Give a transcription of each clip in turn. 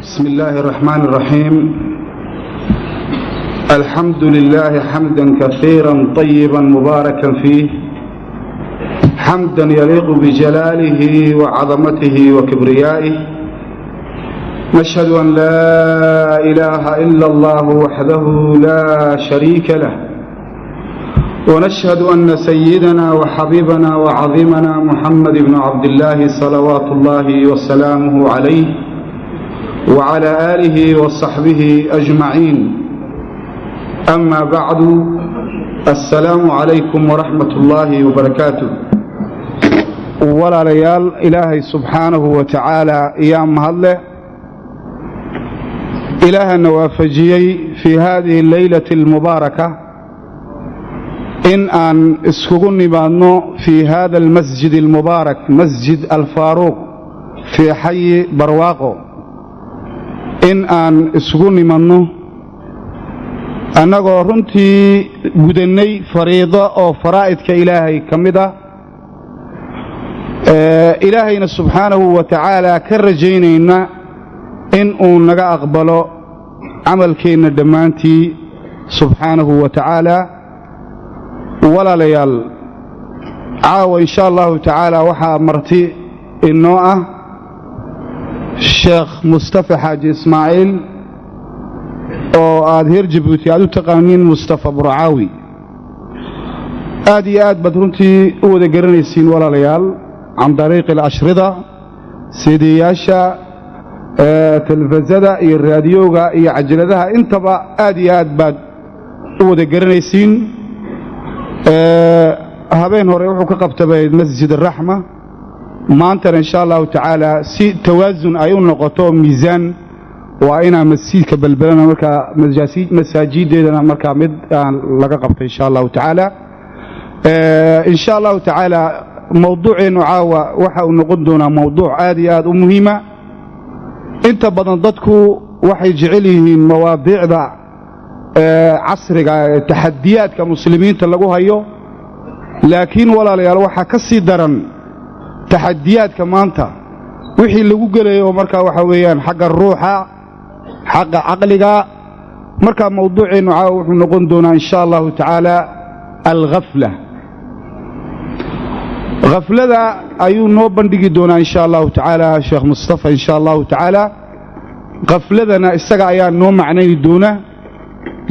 بسم الله الرحمن الرحيم. الحمد لله حمدا كثيرا طيبا مباركا فيه، حمدا يليق بجلاله وعظمته وكبريائه. نشهد أن لا إله إلا الله وحده لا شريك له، ونشهد أن سيدنا وحبيبنا وعظيمنا محمد بن عبد الله صلوات الله وسلامه عليه وعلى آله وصحبه أجمعين. أما بعد، السلام عليكم ورحمة الله وبركاته. Walaalayaal, Ilaahay subxaanahu wa tacaala ayaa mahadleh, Ilaahana waafajiyey fii hadihi alleylati almubaaraka in aan iskugu nimaadno fii hada almasjid almubaarak, Masjid Alfaaruuq fii xayi Barwaaqo, in aan isugu nimadno annagoo runtii gudannay fariido oo faraa'idka Ilaahay ka mid ah, Ilaahayna subxaanahu wa tacaala ka rajaynayna in uu naga aqbalo camalkeenna dhammaantii subxaanahu wa tacaala. Walaalayaal, caawa insha Allahu tacaala waxaa marti inoo ah Sheekh Mustafa Xaaji Ismaaciil, oo aad heer Jabuuti aad u taqaaniin Mustafa Burcaawi. Aad iyo aad baad runtii u wada garanaysiin, walaalayaal, can dariiqi alashrida, seediyayaasha, telefisada iyo raadiyoga iyo cajaladaha intaba, aad iyo aad baad u wada garanaysiin. Habeen hore wuxuu ka qabtabay Masjid Araxma. Maantana insha Allahu tacaala, si tawaasun ay u noqoto, miisaan, waa inaa masjidka Belbelana markaa masaajideedana markaa mid aan laga qabtay insha Allahu tacaala. Insha Allahu tacaala, mawduuceennu caawa waxa uu noqon doonaa mawduuc aad iyo aad u muhiima. Inta badan dadku waxay jecel yihiin mawaadiicda casriga ee taxadiyaadka muslimiinta lagu hayo, laakiin walaalayaal, waxaa ka sii daran taxadiyaadka maanta wixii lagu gelayo, markaa waxa weeyaan xagga ruuxa, xagga caqliga. Markaa mawduuceennu caawa wuxuu noqon doonaa insha Allahu tacaala alghafla. Khaflada ayuu noo bandhigi doonaa insha Allahu tacaala Sheekh Mustafa insha Allahu tacaala. Khafladana isaga ayaa noo macnayni doona,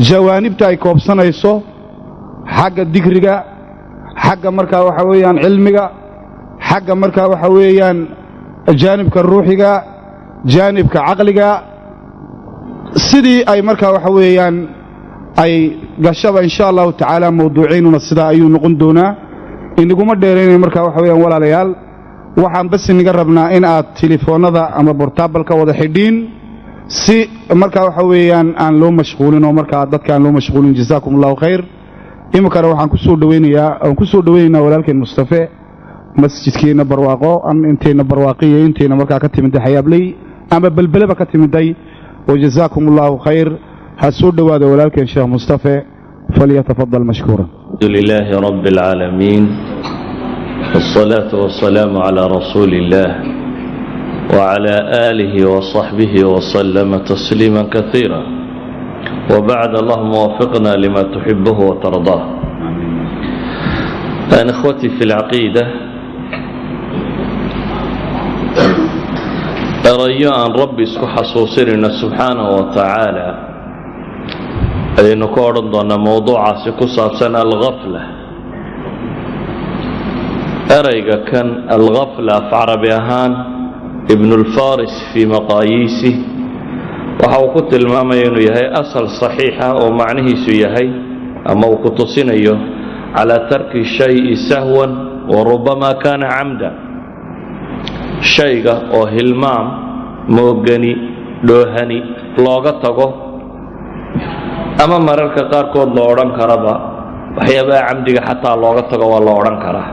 jawaanibta ay koobsanayso, xagga dikriga, xagga markaa waxa weeyaan cilmiga, xagga markaa waxa weeyaan jaanibka ruuxiga, jaanibka caqliga, sidii ay markaa waxa weeyaan ay gashaba. Insha Allahu tacaala, mawduuciinuna sidaa ayuu noqon doonaa. Inaguma dheeraynay markaa waxa weeyaan, walaalayaal, waxaan bas inaga rabnaa in aad telefoonnada ama portable-ka wada xidhiin, si markaa waxa weeyaan aan loo mashquulin oo markaa dadka aan loo mashquulin. Jazaakum Allahu khayr. Iminkana waxaan ku soo dhawaynayaa, aan ku soo dhawaynaynaa walaalkeen Mustafe masjidkeenna Barwaaqo, ama intayna Barwaaqiya, intayna markaa ka timiday Xayaabley ama Belbeleba ka timiday. Wajazaakum Allahu khayr. Ha soo dhowaada walaalkeen Sheekh Mustafe, falyatafadal mashkuuran. الحمد لله رب العالمين، والصلاة والسلام على رسول الله وعلى آله وصحبه وسلم تسليما كثيرا، وبعد، اللهم وفقنا لما تحبه وترضاه. أنا إخوتي في العقيدة، erayo aan Rabbi isku xasuusinayno subxaanahu wa tacaala ayaynu ka odhan doonaa mowduucaasi ku saabsan alghafla. Erayga kan alghafla, af Carabi ahaan, Ibnulfaris fii maqaayiisi waxa uu ku tilmaamaya inuu yahay asal saxiixa oo macnihiisu yahay ama uu ku tusinayo calaa tarki shayi sahwan wa rubama kaana camda, shayga oo hilmaam, moogani, dhoohani looga tago, ama mararka qaarkood la odhan karaba waxyaabaha camdiga xataa looga tago waa la odhan karaa.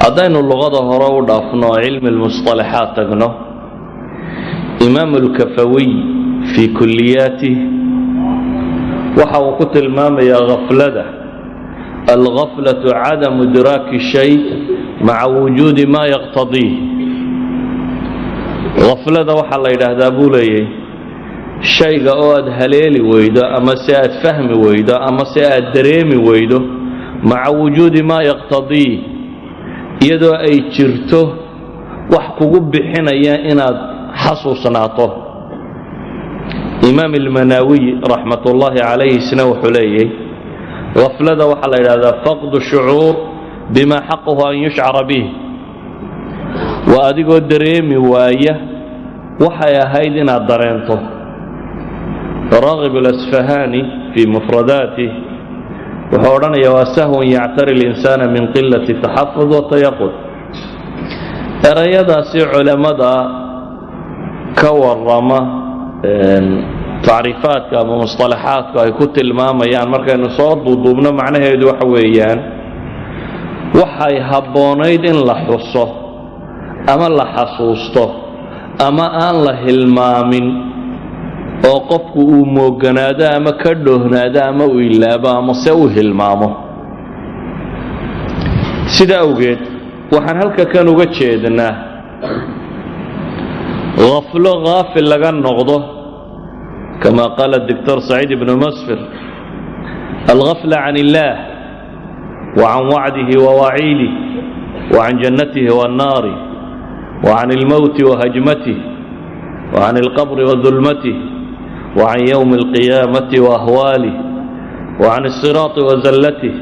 Haddaynu luqada hore u dhaafno oo cilmi lmusطalaxaat tagno, Imaam alkafawiy fii kuliyaatih waxa uu ku tilmaamayaa khaflada: alghaflaة cadamu idraaki shay maca wujuudi ma yaqtadiih. Khaflada waxaa la yidhaahdaa, buu leeyay, shayga oo aad haleeli weydo ama se aad fahmi weydo ama se aad dareemi weydo, maca wujuudi maa yaqtadii, iyadoo ay jirto wax kugu bixinaya inaad xasuusnaato. Imaam Ilmanaawiy, raxmatullaahi calayh, isna wuxuu leeyay khaflada waxaa la yidhahdaa faqdu shucuur bima xaquhu an yushcara bih, waa adigoo dareemi waaya waxay ahayd inaad dareento. Raagib Alasfahani fii mufradaatih wuxuu odhanaya waa sahwun yactari اlinsaana min qilati taxafud wa tayaqud. Erayadaasi culammada ka warama tacriifaadka ama musطalaxaadku ay ku tilmaamayaan, markaynu soo duuduubno, macnaheedu waxa weeyaan waxay habboonayd in la xuso ama la xasuusto ama aan la hilmaamin oo qofku uu mooganaado ama ka dhoohnaado ama uu ilaabo ama se u hilmaamo. Sida awgeed waxaan halka kan uga jeednaa khaflo, haafil laga noqdo, kama qaala doctor Saciid ibnu Masfir, alghafla can illaah wa can wacdihi wa waciidih wa can jannatihi wa naarih wa can ilmowti wa hajmatih wa can alqabri wa dulmatih wa can yowmi alqiyaamati wa ahwaalih wa can asiraati wa zallatih.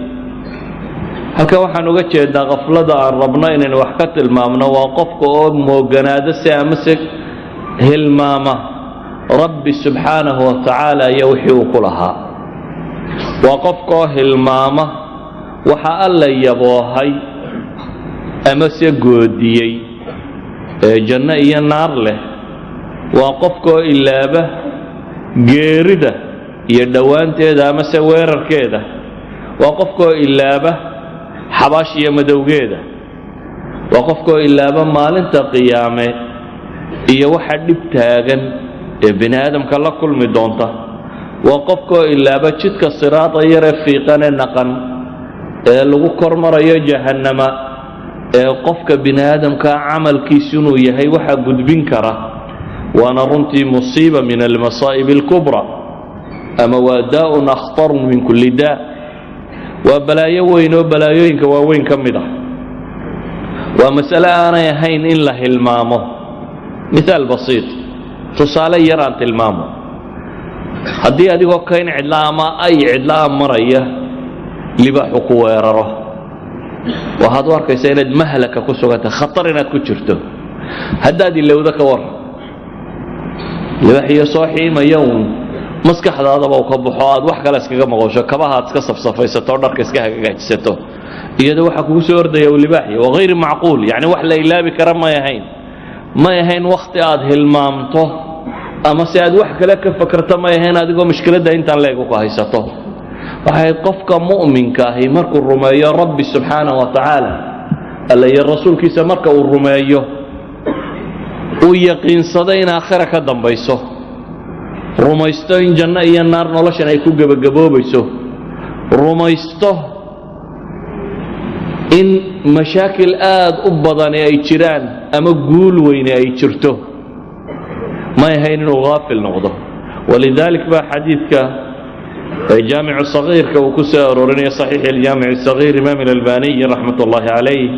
Halkan waxaan uga jeednaa khaflada aan rabno inaynu wax ka tilmaamno waa qofka oo mooganaado si amase hilmaama Rabbi subxaanahu wa tacaala iyo wixii uu ku lahaa, waa qofka oo hilmaama waxa Alla yaboohay ama se goodiyey ee janno iyo naar leh, waa qofka oo ilaaba geerida iyo dhowaanteeda amase weerarkeeda, waa qofka oo ilaaba xabaash iyo madowgeeda, waa qofka oo ilaaba maalinta qiyaame iyo waxa dhib taagan ee bini aadamka la kulmi doonta, waa qofka oo ilaaba jidka siraada yaree fiiqane naqan ee lagu kor marayo jahannama, ee qofka bini aadamka camalkiisu inuu yahay waxa gudbin kara. Waana runtii musiiba min almasaa'ib alkubra, ama waa daa'un akhtaru min kulli daa, waa balaayo weyn oo balaayooyinka waaweyn ka mid ah. Waa mas'ale aanay ahayn in la hilmaamo. Mihaal basiit, tusaale yar aan tilmaamo: haddii adigoo kayn cidla ama ay cidlaa maraya libaaxu ku weeraro, waxaad u arkaysaa inaad mahlaka ku sugantay, khatar inaad ku jirto. Haddaad ilowdo, ka war libaaxiyo soo xiimaya uun maskaxdaadaba u ka baxo, aad wax kale iskaga maqosho, kabaha aad iska safsafaysato, dharka iska hagaajisato, iyadoo waxaa kugu soo ordaya u libaaxi, waa hayr macquul. Yani wax la ilaabi kara may ahayn, may ahayn wakhti aad hilmaamto ama si aad wax kale ka fakerto, may ahayn adigoo mushkiladda intaan leeg ku haysato. Waxay qofka mu'minka ahi markuu rumeeyo Rabbi subxaanaه wa tacaala, Alla iyo rasuulkiisa marka uu rumeeyo, uu yaqiinsado in aakhira ka dambayso, rumaysto in janno iyo naar noloshan ay ku gebagaboobayso, rumaysto in mashaakil aad u badani ay jiraan ama guul weyne ay jirto, may ahayn inuu haafil noqdo. Walidaalik baa xadiidka jaamicu sagiirka uu ku soo aroorinaya, saxiix aljaamic sagiir, imaam alalbaniyi, raxmat ullaahi calayh,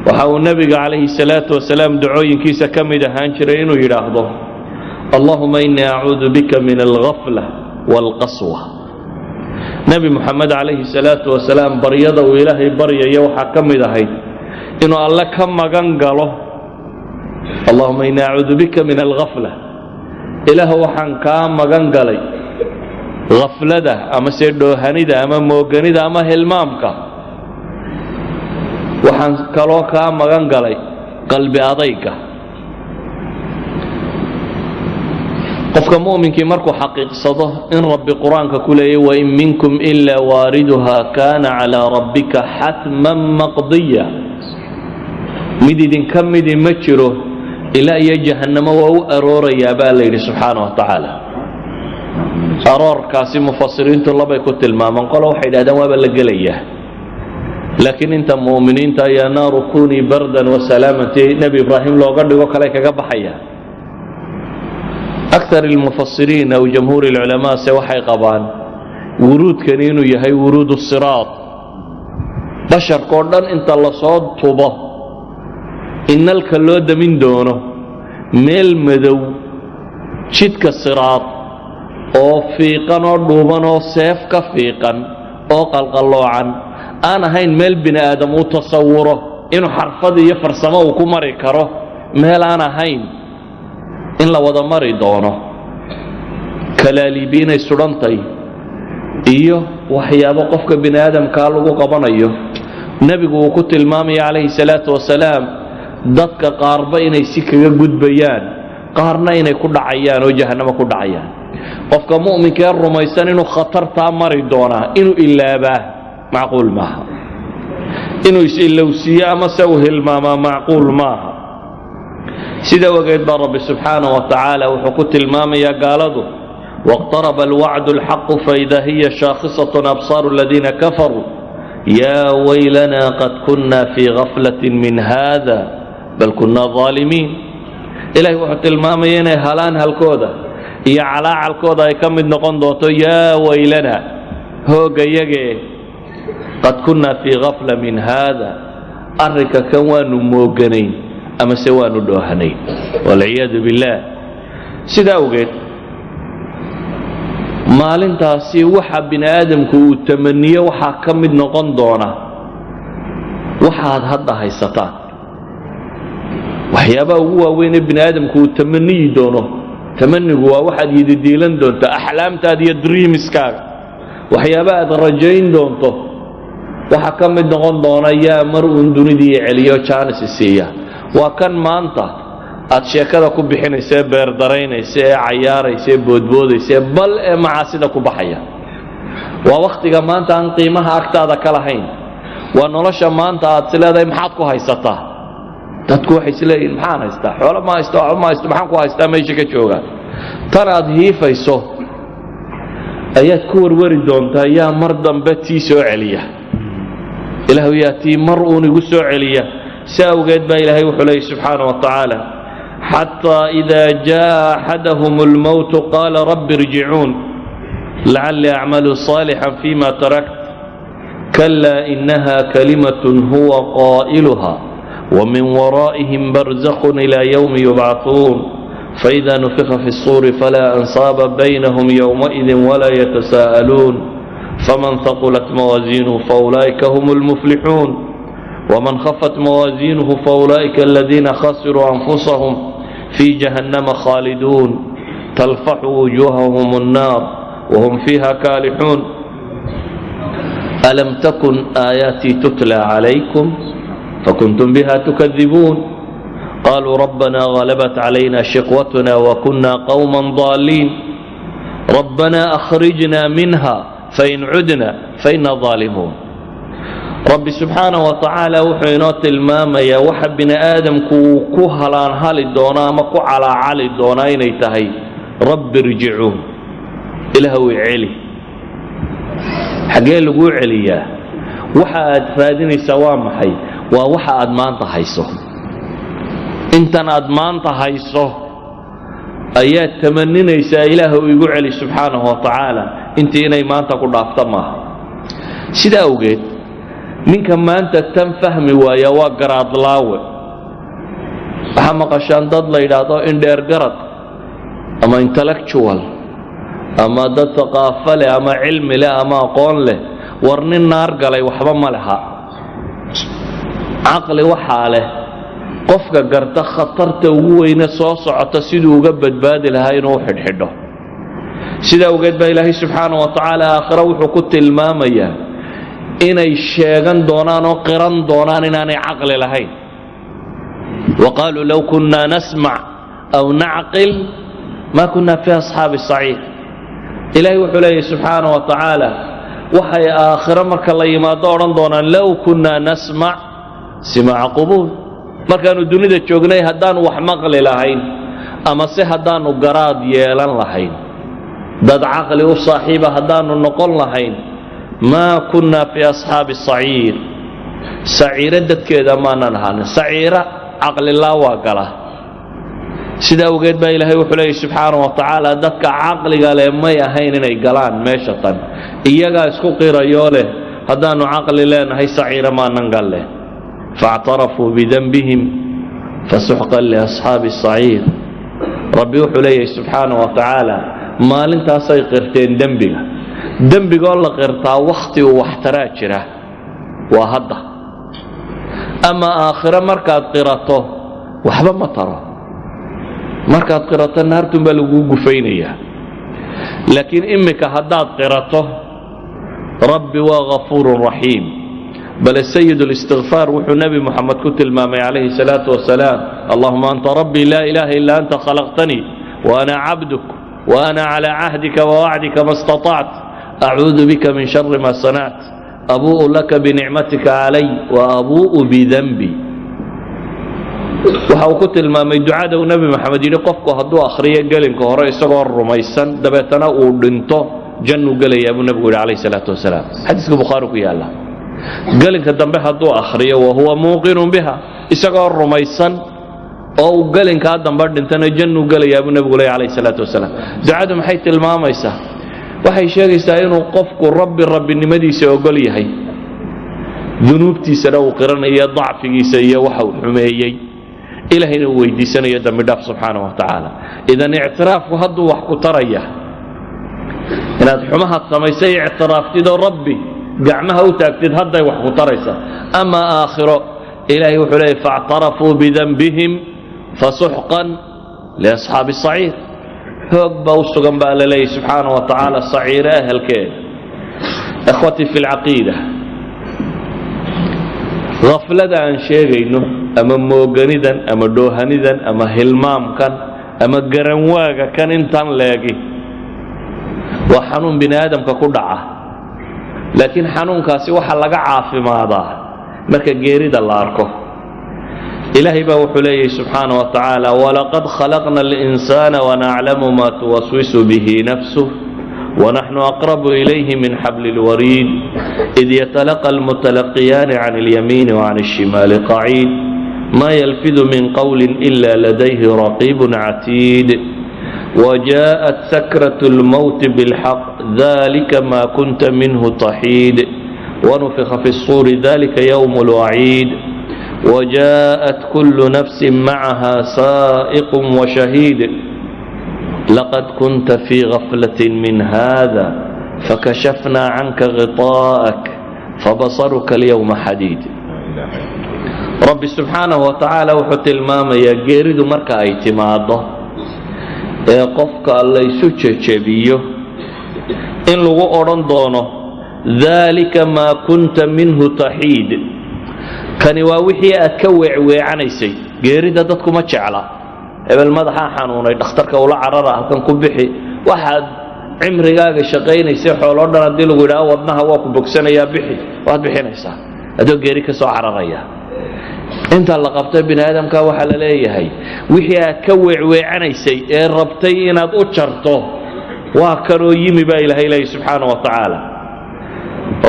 waxa uu nebiga calayhi salaatu wasalaam dacooyinkiisa ka mid ahaan jiray inuu yidhaahdo: "Allahuma inii acuudu bika min alghafla waalqaswa." Nebi Moxamed calayhi salaatu wasalaam baryada uu Ilaahay baryayo waxaa ka mid ahayd inuu Alle ka magan galo: "Allahuma inii acuudu bika min alghafla", Ilaah, waxaan kaa magan galay khaflada ama se dhoohanida ama mooganida ama hilmaamka, waxaan kaloo kaa magan galay qalbi adayga. Qofka mu'minkii markuu xaqiiqsado in Rabbi Qur-aanka ku leeyay: "Wain minkum ilaa waariduha kaana calaa rabbika xatman maqdiya", mid idinka midi ma jiro ilaa iyo jahannamo waa u aroorayaa, baa la yidhi subxaana wa tacaala. Aroorkaasi mufasiriintu labay ku tilmaamaan. Qolo waxay yidhahdeen waaba la gelayaa. Laakiin inta mu'miniinta يا نار كوني بردا وسلاما ti Nebi Ibraahim looga dhigo kale kaga baxaya. أكثر المفسرين أو جمهور العلماء se waxay qabaan wuruudkani inuu yahay ورود الصراط, basharkoo dhan inta lasoo tubo in nalka loo damin doono, meel madow, jidka siraad oo fiiqan oo dhuuban oo seef ka fiiqan oo qalqalloocan, aan ahayn meel bini aadam uu tasawuro inuu xarfad iyo farsamo uu ku mari karo, meel aan ahayn in la wada mari doono, kalaaliibi inay sudhantay iyo waxyaabo qofka bini aadamkaa lagu qabanayo. Nebigu uu ku tilmaamaya calayhi salaatu wasalaam dadka qaarba inay si kaga gudbayaan, qaarna inay ku dhacayaan oo jahannamo ku dhacayaan. Qofka mu'minka ee rumaysan inuu khatartaa mari doonaa, inuu ilaabaa macquul maaha, inuu is-ilowsiiyo ama se uu hilmaamaa macquul maaha. Sida ogeed baa Rabbi subxaanaه wa tacaala wuxuu ku tilmaamayaa gaaladu: واqtaraba alwacd الxaqu faإida hiya shaakhisaة absaaru اladiina kafaruu ya waylana qad kuna fii gaflaة min hada bal kuna ظaalimiin. Ilahay wuxuu tilmaamaya inay halaan halkooda iyo calaacalkooda ay ka mid noqon doonto: "Yaa waylana, hooggayagee, qad kunna fii gafla min haada", arrinka kan waanu mooganayn amase waanu dhoohanayn, والعياذ بالله. Sidaa awgeed maalintaasi waxa bini aadamku uu tamaniyo waxaa ka mid noqon doona waxaad hadda haysataan. Waxyaabaha ugu waaweyn ee bini aadamku uu tamaniyi doono, tamanigu waa waxaad yididiilan doonto, axlaamtaada iyo dreamskaaga, waxyaaba aad rajayn doonto, waxaa ka mid noqon doona: yaa mar uun dunidii celiyo, chance siiya. Waa kan maanta aad sheekada ku bixinaysa ee beerdaraynaysa ee cayaaraysa ee boodboodaysa ee bal ee macaasida ku baxaya. Waa wakhtiga maanta aan qiimaha agtaada ka lahayn. Waa nolosha maanta aad is leedahay maxaad ku haysataa. Dadku waxay isleeyihin: maxaan haystaa? Xoolo ma haysto, waxba ma haysto, maxaan ku haystaa? Meesha ka joogaa tan aad hiifayso ayaad ku warwari doontaa: yaa mar dambe tii soo celiya? Ilaahu, yaa tii mar uun igu soo celiya? Si awgeed baa Ilaahay wuxuu leeyay subxaana wa tacaala: حتى إذا جاء أحدهم الموت قال رب ارجعون لعلي أعمل صالحا فيما تركت كلا إنها كلمة هو قائلها ومن ورائهم برزخ إلى يوم يبعثون فإذا نفخ في الصور فلا أنصاب بينهم يومئذ ولا يتساءلون فمن ثقلت موازينه فأولئك هم المفلحون ومن خفت موازينه فأولئك الذين خسروا أنفسهم في جهنم خالدون تلفح وجوههم النار وهم فيها كالحون ألم تكن آياتي تتلى عليكم فكنتم بها تكذبون قالوا ربنا غلبت علينا شقوتنا وكنا قوما ضالين ربنا أخرجنا منها فإن عدنا فإنا ظالمون. Rabbi subxaanaه wa tacaala wuxuu inoo tilmaamayaa waxa bini aadamku uu ku halaanhali doono ama ku calaacali doonaa inay tahay: "رب ارجعون", Ilaahw celi. Xaggee laguu celiyaa? Waxa aad raadinaysaa waa maxay? Waa waxa aad maanta hayso. Intan aad maanta hayso ayaad tamaninaysaa: Ilaahw igu celi subxaanahu wa tacaala. Intii inay maanta ku dhaafta maaha. Sidaa awgeed ninka maanta tan fahmi waaya waa garaadlaawe. Waxaa maqashaan dad la yidhaahdo indheer garad ama intellectual ama dad thaqaafo leh ama cilmi leh ama aqoon leh. War nin naar galay waxba ma leha. Caqli waxaa leh qofka garta khatarta ugu weyne soo socota siduu uga badbaadi lahaa inuu u xidhxidho. Sidaa awgeed baa Ilaahay subxaana wa tacaala aakhiro wuxuu ku tilmaamayaa inay sheegan doonaan oo qiran doonaan inaanay caqli lahayn: وقالوا لو كنا نسمع أو نعقل ما كنا في أصحاب السعير. Ilaahay wuxuu leeyahy subxaana wa tacaala waxay aakhiro marka la yimaado odhan doonaan: "لو كنا نسمع simaaca qubuul", markaannu dunida joognay haddaannu wax maqli lahayn ama se haddaannu garaad yeelan lahayn, dad caqli u saaxiiba haddaannu noqon lahayn, ما كنا في أصحاب السعير. Saciiro dadkeeda maanan ahaanin. Saciiro caqlilaa waa gala. Sida awgeed baa Ilaahay wuxuu leeyay subxaana wa tacaala, dadka caqliga leh may ahayn inay galaan meesha tan. Iyagaa isku qirayoo leh, haddaannu caqli leenahay saciiro maanan galle. فاعترفوا بذنبهم فسحقا لأصحاب السعير. Rabbi wuxuu leeyahay subxaana wa tacaala, maalintaasay qirteen dembiga. Dembigoo la qirtaa wakhti uu waxtaraa jira, waa hadda. Ama aakhiro markaad qirato waxba ma taro. Markaad qirato naartun baa laguu gufaynayaa. Laakiin iminka haddaad qirato, Rabbi waa غafuur raxiim. Bale sayid اlistikfaar wuxuu Nebi Moxamed ku tilmaamay calayhi الsalaatu wasalaam: اللهم أنت ربي لا إله إلا أنت، خلقتني وأنا عبدك، وأنا على عهدك ووعدك ما استطعت، أعوذ بك من شر ما صنعت، أبوء لك بنعمتك علي وأبوء بذنبي. Waxa uu ku tilmaamay ducada uu Nebi Moxamed yidhi, qofku hadduu akhriyo gelinka hore isagoo rumaysan, dabeetana uu dhinto, jannuu gelayaa buu nebigu yidhi calayhi salaatu wasalaam. Xadiiska Bukhaari ku yaalla. Gelinka dambe hadduu akhriyo وهو موقن بها, isagoo rumaysan oo uu gelinkaa dambe dhintana, jannuu gelayaa buu nebigu leeya calayhi salaatu wasalaam. Ducadu maxay tilmaamaysaa? Waxay sheegaysaa inuu qofku Rabbi rabbinimadiisa ogol yahay, dunuubtiisana uu qiranayo, dacfigiisa iyo waxa uu xumeeyey, Ilahayna uu weydiisanayo dembi dhaaf subxaana wa tacaala. Idan ictiraafku hadduu wax ku taraya, inaad xumahaad samaysay ictiraaftid oo Rabbi gacmaha u taagtid, hadday wax ku taraysa. Ama aakhiro, Ilaahay wuxuu leeyay: فاعترفوا بذنبهم فسحقا لأصحاب السعير. Hoog baa u sugan baa la leeyahy subxaana wa tacaala saciire ahelkeeda. إخوتي في العقيدة, khaflada aan sheegayno ama mooganidan ama dhoohanidan ama hilmaamkan ama garanwaaga kan intan leegi waa xanuun bini aadamka ku dhaca. Laakiin xanuunkaasi waxaa laga caafimaadaa marka geerida la arko. Ilaahay baa wuxuu leeyahy subxaana wa tacaala: ولقد خلقنا الإنسان ونعلم ما توسوس به نفسه ونحن أقرب إليه من حبل الوريد، إذ يتلقى المتلقيان عن اليمين وعن الشمال قعيد، ما يلفظ من قول إلا لديه رقيب عتيد، وجاءت سكرة الموت بالحق، ذلك ما كنت منه تحيد، ونفخ في الصور، ذلك يوم الوعيد، وجاءت كل نفس معها سائق وشهيد، لقد كنت في غفلة من هذا فكشفنا عنك غطاءك فبصرك اليوم حديد. Rabbi subxaanahu wa tacaala wuxuu tilmaamayaa geeridu marka ay timaaddo ee qofka laysu jejebiyo in lagu odhan doono: ذلك ما كنت منه تحيد. Kani waa wixii aad ka weecweecanaysay. Geerida dadku ma jecla. Hebel madaxaa xanuunay, dhakhtarka ula carara, halkan ku bixi. Waxaad cimrigaaga shaqaynaysay xooloo dhan haddii lagu yidhaha wadnaha waa ku bogsanayaa, bixi, waad bixinaysaa adoo geeri ka soo cararaya. Inta la qabta bini aadamka waxaa la leeyahay, wixii aad ka weecweecanaysay ee rabtay inaad u jarto waa kanoo yimi, baa Ilaahay leeyahy subxaana wa tacaala.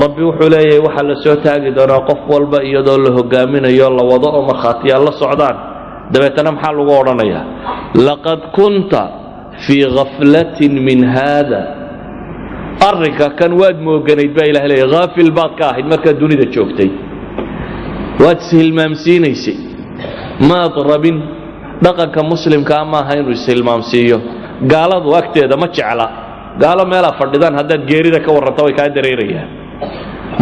Rabbi wuxuu leeyahay, waxaa la soo taagi doonaa qof walba iyadoo la hogaaminayo, la wado oo markhaatiyaal la socdaan. Dabeetana maxaa lagu odhanayaa? لقد كنت في غفلة من هذا. Arrinka kan waad mooganayd baa Ilahay leeyahy. Haafil baad ka ahayd markaad dunida joogtay, waad ishilmaamsiinaysay, maad rabin. Dhaqanka muslimkaa maaha inuu ishilmaamsiiyo. Gaaladu agteeda ma jecla. Gaalo meelaa fadhidaan haddaad geerida ka warranto way kaa dareerayaan.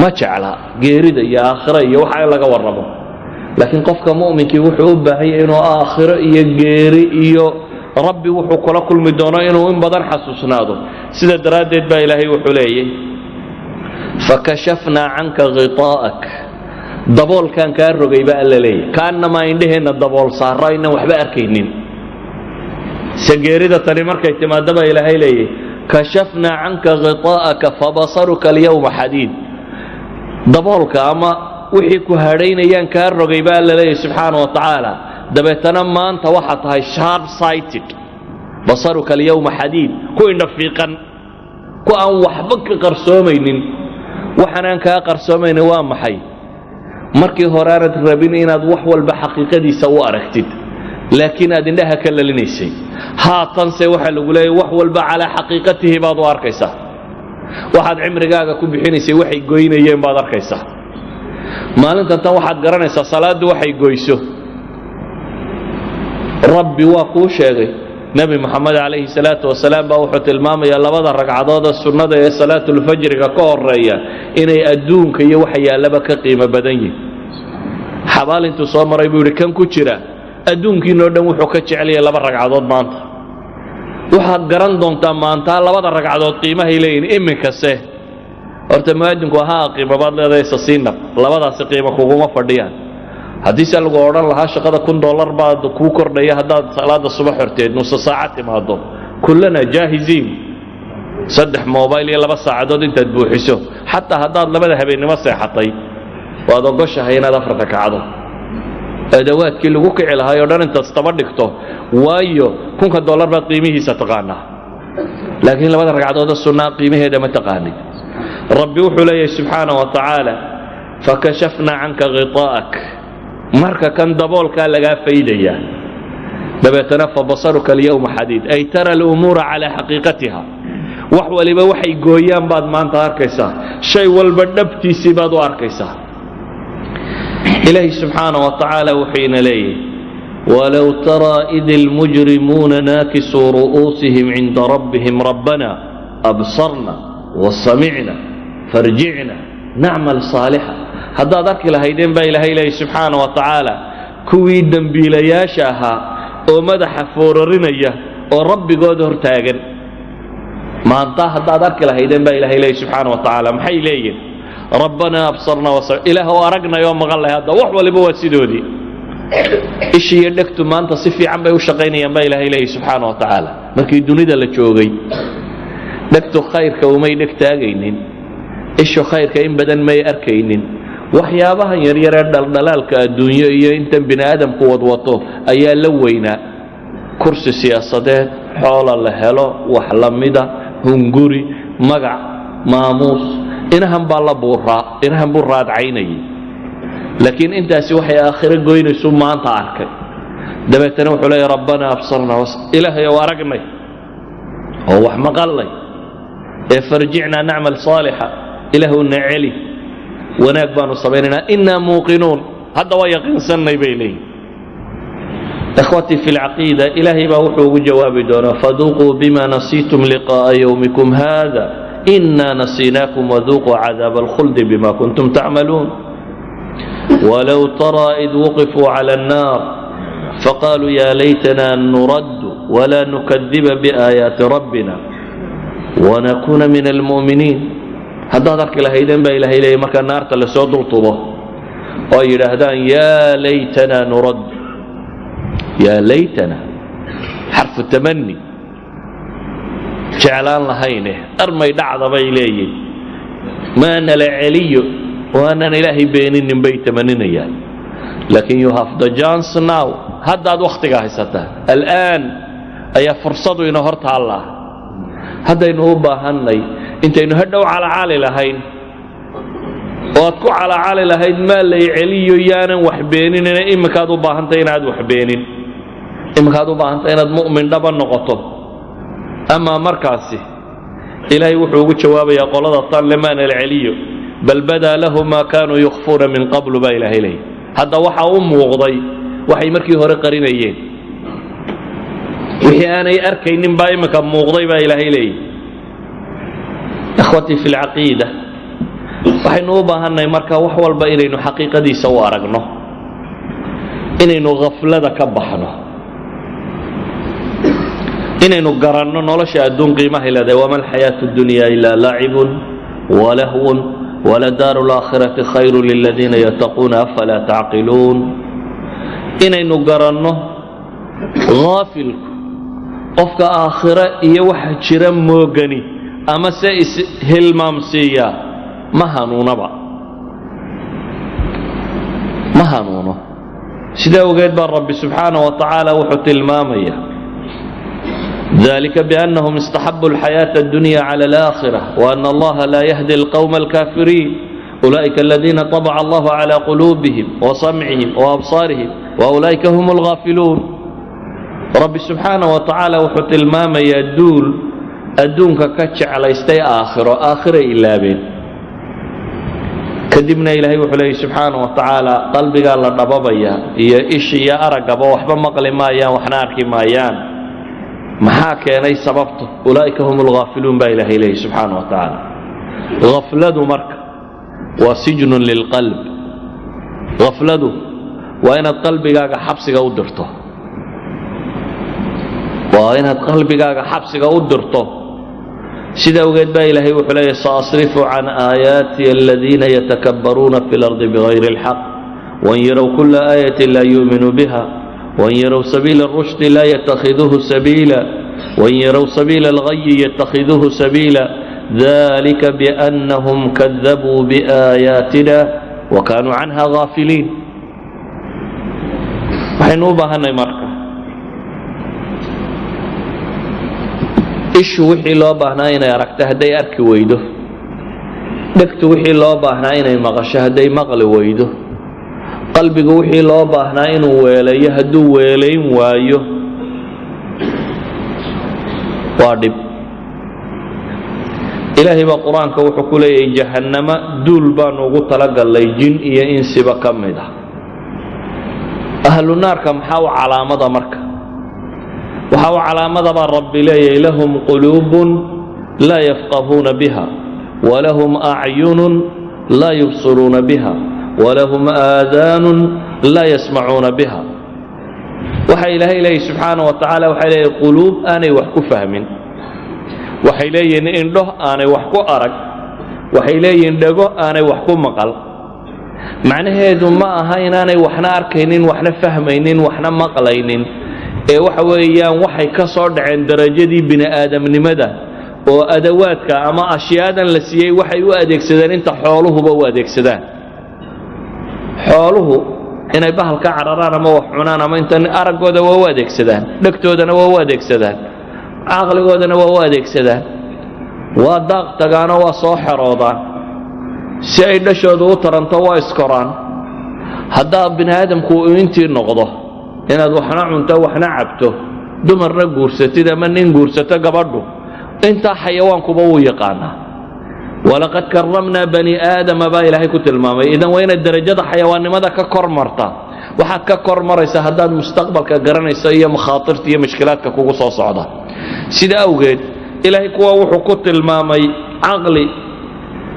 Ma jecla geerida iyo aakhiro iyo waxa in laga warramo. Laakiin qofka mu'minkii wuxuu u baahan yahay inuu aakhiro iyo geeri iyo Rabbi wuxuu kula kulmi doono inuu in badan xasuusnaado. Sida daraaddeed baa Ilaahay wuxuu leeyay: فكشفنا عنك غطاءك. Daboolkan kaa rogay baa Alla leeyahy, kaannamaa indhaheenna dabool saara inaan waxba arkaynin. Se geerida tani markay timaado baa Ilaahay leeyahy: كشفنا عنك غطاءك فبصرك اليوم حديد. Daboolka ama wixii ku hadhaynayaan kaa rogay baa Alla leeyahy subxaana wa tacaala. Dabeetana maanta waxaa tahay sharp sighted. بصرك اليوم حديد, ku indha fiiqan, ku aan waxba ka qarsoomaynin. Waxaanaan kaa qarsoomaynin waa maxay? Markii hore aanad rabin inaad wax walba xaqiiqadiisa u aragtid, laakiin aad indhaha ka lalinaysay. Haatanse waxaa lagu leeyahy wax walba calaa xaqiiqatihi baad u arkaysaa. Waxaad cimrigaaga ku bixinaysay waxay goynayeen baad arkaysaa. Maalintan tan waxaad garanaysaa salaaddu waxay goyso. Rabbi waa kuu sheegay. Nebi Moxamed calayhi salaatu wasalaam baa wuxuu tilmaamayaa labada ragcadood ee sunnada ee salaatulfajriga ka horeeya inay adduunka iyo waxa yaallaba ka qiimo badan yihin. Xabaal intuu soo maray buu yidhi, kan ku jira adduunkiinoo dhan wuxuu ka jecelyahay laba ragcadood. Maanta waxaad garan doontaa maantaa labada ragcadood qiimahay leeyihin. Iminkase horta mu'aadinku ahaa qiimo baad leedahay, sasiinab labadaasi qiimo kuguma fadhiyaan. Haddiise lagu odhan lahaa shaqada $1000 baad kuu kordhaya haddaad salaada subax horteed nusa saaca timaado, kullana jaahiziin. Saddex mobile iyo 2 saacadood intaad buuxiso, xataa haddaad labada habeennimo seexatay, waad ogoshahay inaad afarta kacdo, adawaadkii lagu kici lahaay oo dhan intaad istaba dhigto, waayo $1000 baad qiimihiisa taqaanaa, laakiin labada ragcadood sunnaa qiimaheeda ma taqaanid. Rabbi wuxuu leeyahay subxaana wa tacaala, fakashafna canka ghitaa'ak. Marka kan daboolkaa lagaa faydayaa, dabeetana fabasaruka alyawma xadiid, ay tara alumuura calaa xaqiiqatiha. Wax waliba waxay gooyaan baad maanta arkaysaa, shay walba dhabtiisii baad u arkaysaa. Ilaahi subxaana wa tacaala wuxuu ina leeyahy, walow taraa id ilmujrimuuna naakisuu ru'uusihim cinda rabbihim rabbana absarna wasamicna farjicna nacmal saalixa. Haddaad arki lahaydeen baa Ilaahay leeyahy subxaana wa tacaala, kuwii dembiilayaasha ahaa oo madaxa foorarinaya oo rabbigood hortaagan maanta, haddaad arki lahaydeen baa Ilahay leeyahy subxaana wa tacaala, maxay leeyihin? Rabbanaa absarna wasamic, Ilaah oo aragnay oo maqalnay. Hadda wax waliba waa sidoodii. Isha iyo dhegtu maanta si fiican bay u shaqaynayaan baa Ilaahay leeyahy subxaana wa tacaala. Markii dunida la joogay, dhegtu khayrka umay dheg taagaynin, ishu khayrka in badan may arkaynin. Waxyaabahan yaryar ee dhaldhalaalka adduunyo iyo intan bini aadamku wadwato ayaa la weynaa: kursi siyaasadeed, xoola la helo, wax la mida, hunguri, magac, maamuus. Inahan baa la buuraa, inahan buu raadcaynayay. Laakiin intaasi waxay aakhiro goynaysu maanta arkay. Dabeetana wuxuu leeyahy, rabbanaa absarna, Ilaahay ow aragnay oo wax maqalnay, ee farjicnaa nacmal saalixa, Ilaahuna celi, wanaag baanu samaynaynaa, innaa muuqinuun. Hadda waa yaqiinsannay bay leeyihin. Ikhwatii fi lcaqiida, Ilaahay baa wuxuu ugu jawaabi doonaa, faduuquu bima nasiitum liqaa'a yowmikum hada inaa nasiinaakum waduuquu cadaaba alkhuldi bima kuntum tacmaluun. walow taraa id wuqifuu cala annaar faqaaluu ya laytana nurad wla nukadiba biaayaati rabbina wanakuuna min almu'miniin. Haddaad arki lahaydeen baa Ilahay leeyay, marka naarta lasoo dultubo oo ay yidhaahdaan, yaa laytana nurad. Yaa laytana, xarfu tamani, jeclaan lahayne armay dhacda bay leeyihin, maana la celiyo oo aanan Ilaahay beeninin bay tamaninayaan. Laakiin you have the chance now. Haddaad wakhtiga haysataa, al'aan ayaa fursadu ina hor taallaa. Haddaynu u baahannay intaynu hadhow calacali lahayn oo aad ku calacali lahayd maa lay celiyo yaanan wax beeninina, iminkaad u baahantay inaad wax beenin, iminkaad u baahantay inaad mu'min dhaba noqoto. Amaa markaasi Ilaahay wuxuu ugu jawaabayaa qolada tan le, maana la celiyo, bal badaa lahu maa kaanuu yukhfuuna min qablu baa Ilaahay leeyahy. Hadda waxa u muuqday waxay markii hore qarinayeen. Wixii aanay arkaynin baa iminka muuqday baa Ilaahay leeyahy. Ikhwatii fi lcaqiida, waxaynu u baahannahay marka wax walba inaynu xaqiiqadiisa u aragno, inaynu khaflada ka baxno, inaynu garanno nolosha adduun qiimahay leedahay. Wama alxayaatu اdunya ila lacibun walahwun waladaaru اlaakhirati khayru liladiina yattaquuna afalaa tacqiluun. Inaynu garanno haafilku, qofka aakhire iyo waxa jira moogani ama se ishilmaamsiiya, ma hanuunaba, ma hanuuno. Sidaa ogeed baa Rabbi subxaana wa tacaala wuxuu tilmaamaya, ذلika بأنهم استحبوا الحياة الدنيا على الآخرة وأن الله لا يهدي القوم الكافرين. Ulaa'ika aladiina طabaca Allahu calى quluubihim wa samcihim wa absaarihim wa ulaa'ika hum alghaafiluun. Rabbi subxaana wa tacaala wuxuu tilmaamayaa duul adduunka ka jeclaystay aakhiro, aakhiray ilaabeen. Kadibna Ilaahay wuxuu leeyay subxaana wa tacaala, qalbigaa la dhababaya iyo ish iyo araggaba, waxba maqli maayaan, waxna arki maayaan. Maxaa keenay sababta? Ulaa'ika hum alghaafiluun baa Ilaahay leeyay subxaana wa tacaala. Hafladu marka waa sijnun lilqalb. Hafladu waa inaad qalbigaaga xabsiga u dirto, waa inaad qalbigaaga xabsiga u dirto. Sida awgeed baa Ilaahay wuxuu leeyahy: saasrifu can aayaati aladiina yatakabbaruuna fi اlardi bigayri اlxaq wain yarow kula aayatin laa yu'minuu biha wain yarow sabiila اrushdi laa yatakhiduuhu sabiila wain yarow sabiila alghayi yatakhiduuhu sabiila dalika biannahum kadabuu biaayaatina wakanuu canha gaafiliin. Waxaynu u baahanay marka, ishu wixii loo baahnaa inay aragto hadday arki weydo, dhegtu wixii loo baahnaa inay maqasho hadday maqli weydo, qalbigu wixii loo baahnaa inuu weeleeyo hadduu weelayn waayo, waa dhib. Ilaahay baa Qur-aanka wuxuu ku leeyahay: jahannamo duul baanu ugu talagalnay, jin iyo insiba ka mid ah. Ahlu naarka maxaa u calaamada? Marka waxaa u calaamada baa Rabbi leeyahay: lahum quluubun laa yafqahuuna biha walahum acyunun laa yubsiruuna biha walahum aadaanun laa yasmacuuna biha. Waxa Ilaahay leeyahy subxaana wa tacaala, waxay leeyahay quluub aanay wax ku fahmin, waxay leeyihiin indho aanay wax ku arag, waxay leeyihiin dhego aanay wax ku maqal. Macnaheedu ma aha inaanay waxna arkaynin, waxna fahmaynin, waxna maqlaynin, ee waxa weeyaan waxay ka soo dhaceen darajadii bini aadamnimada, oo adawaadka ama ashyaadan la siiyey waxay u adeegsadeen inta xooluhuba u adeegsadaan. Xooluhu inay bahalka cararaan ama wax cunaan ama inta araggooda waa u adeegsadaan, dhegtoodana waa u adeegsadaan, caqligoodana waa u adeegsadaan, waa daaq tagaanoo waa soo xeroodaan, si ay dhashooda u taranto waa iskoraan. Haddaa bini aadamku uu intii noqdo inaad waxna cunto, waxna cabto, dumarna guursatid ama nin guursato gabadhu, intaa xayawaankuba wuu yaqaanaa. Walaqad karamnaa bani aadama baa Ilaahay ku tilmaamay. Idan waa inaad derajada xayawaannimada ka kor marta. Waxaad ka kor maraysaa haddaad mustaqbalka garanayso iyo makhaatirta iyo mushkilaadka kugu soo socda. Sida awgeed Ilaahay kuwa wuxuu ku tilmaamay caqli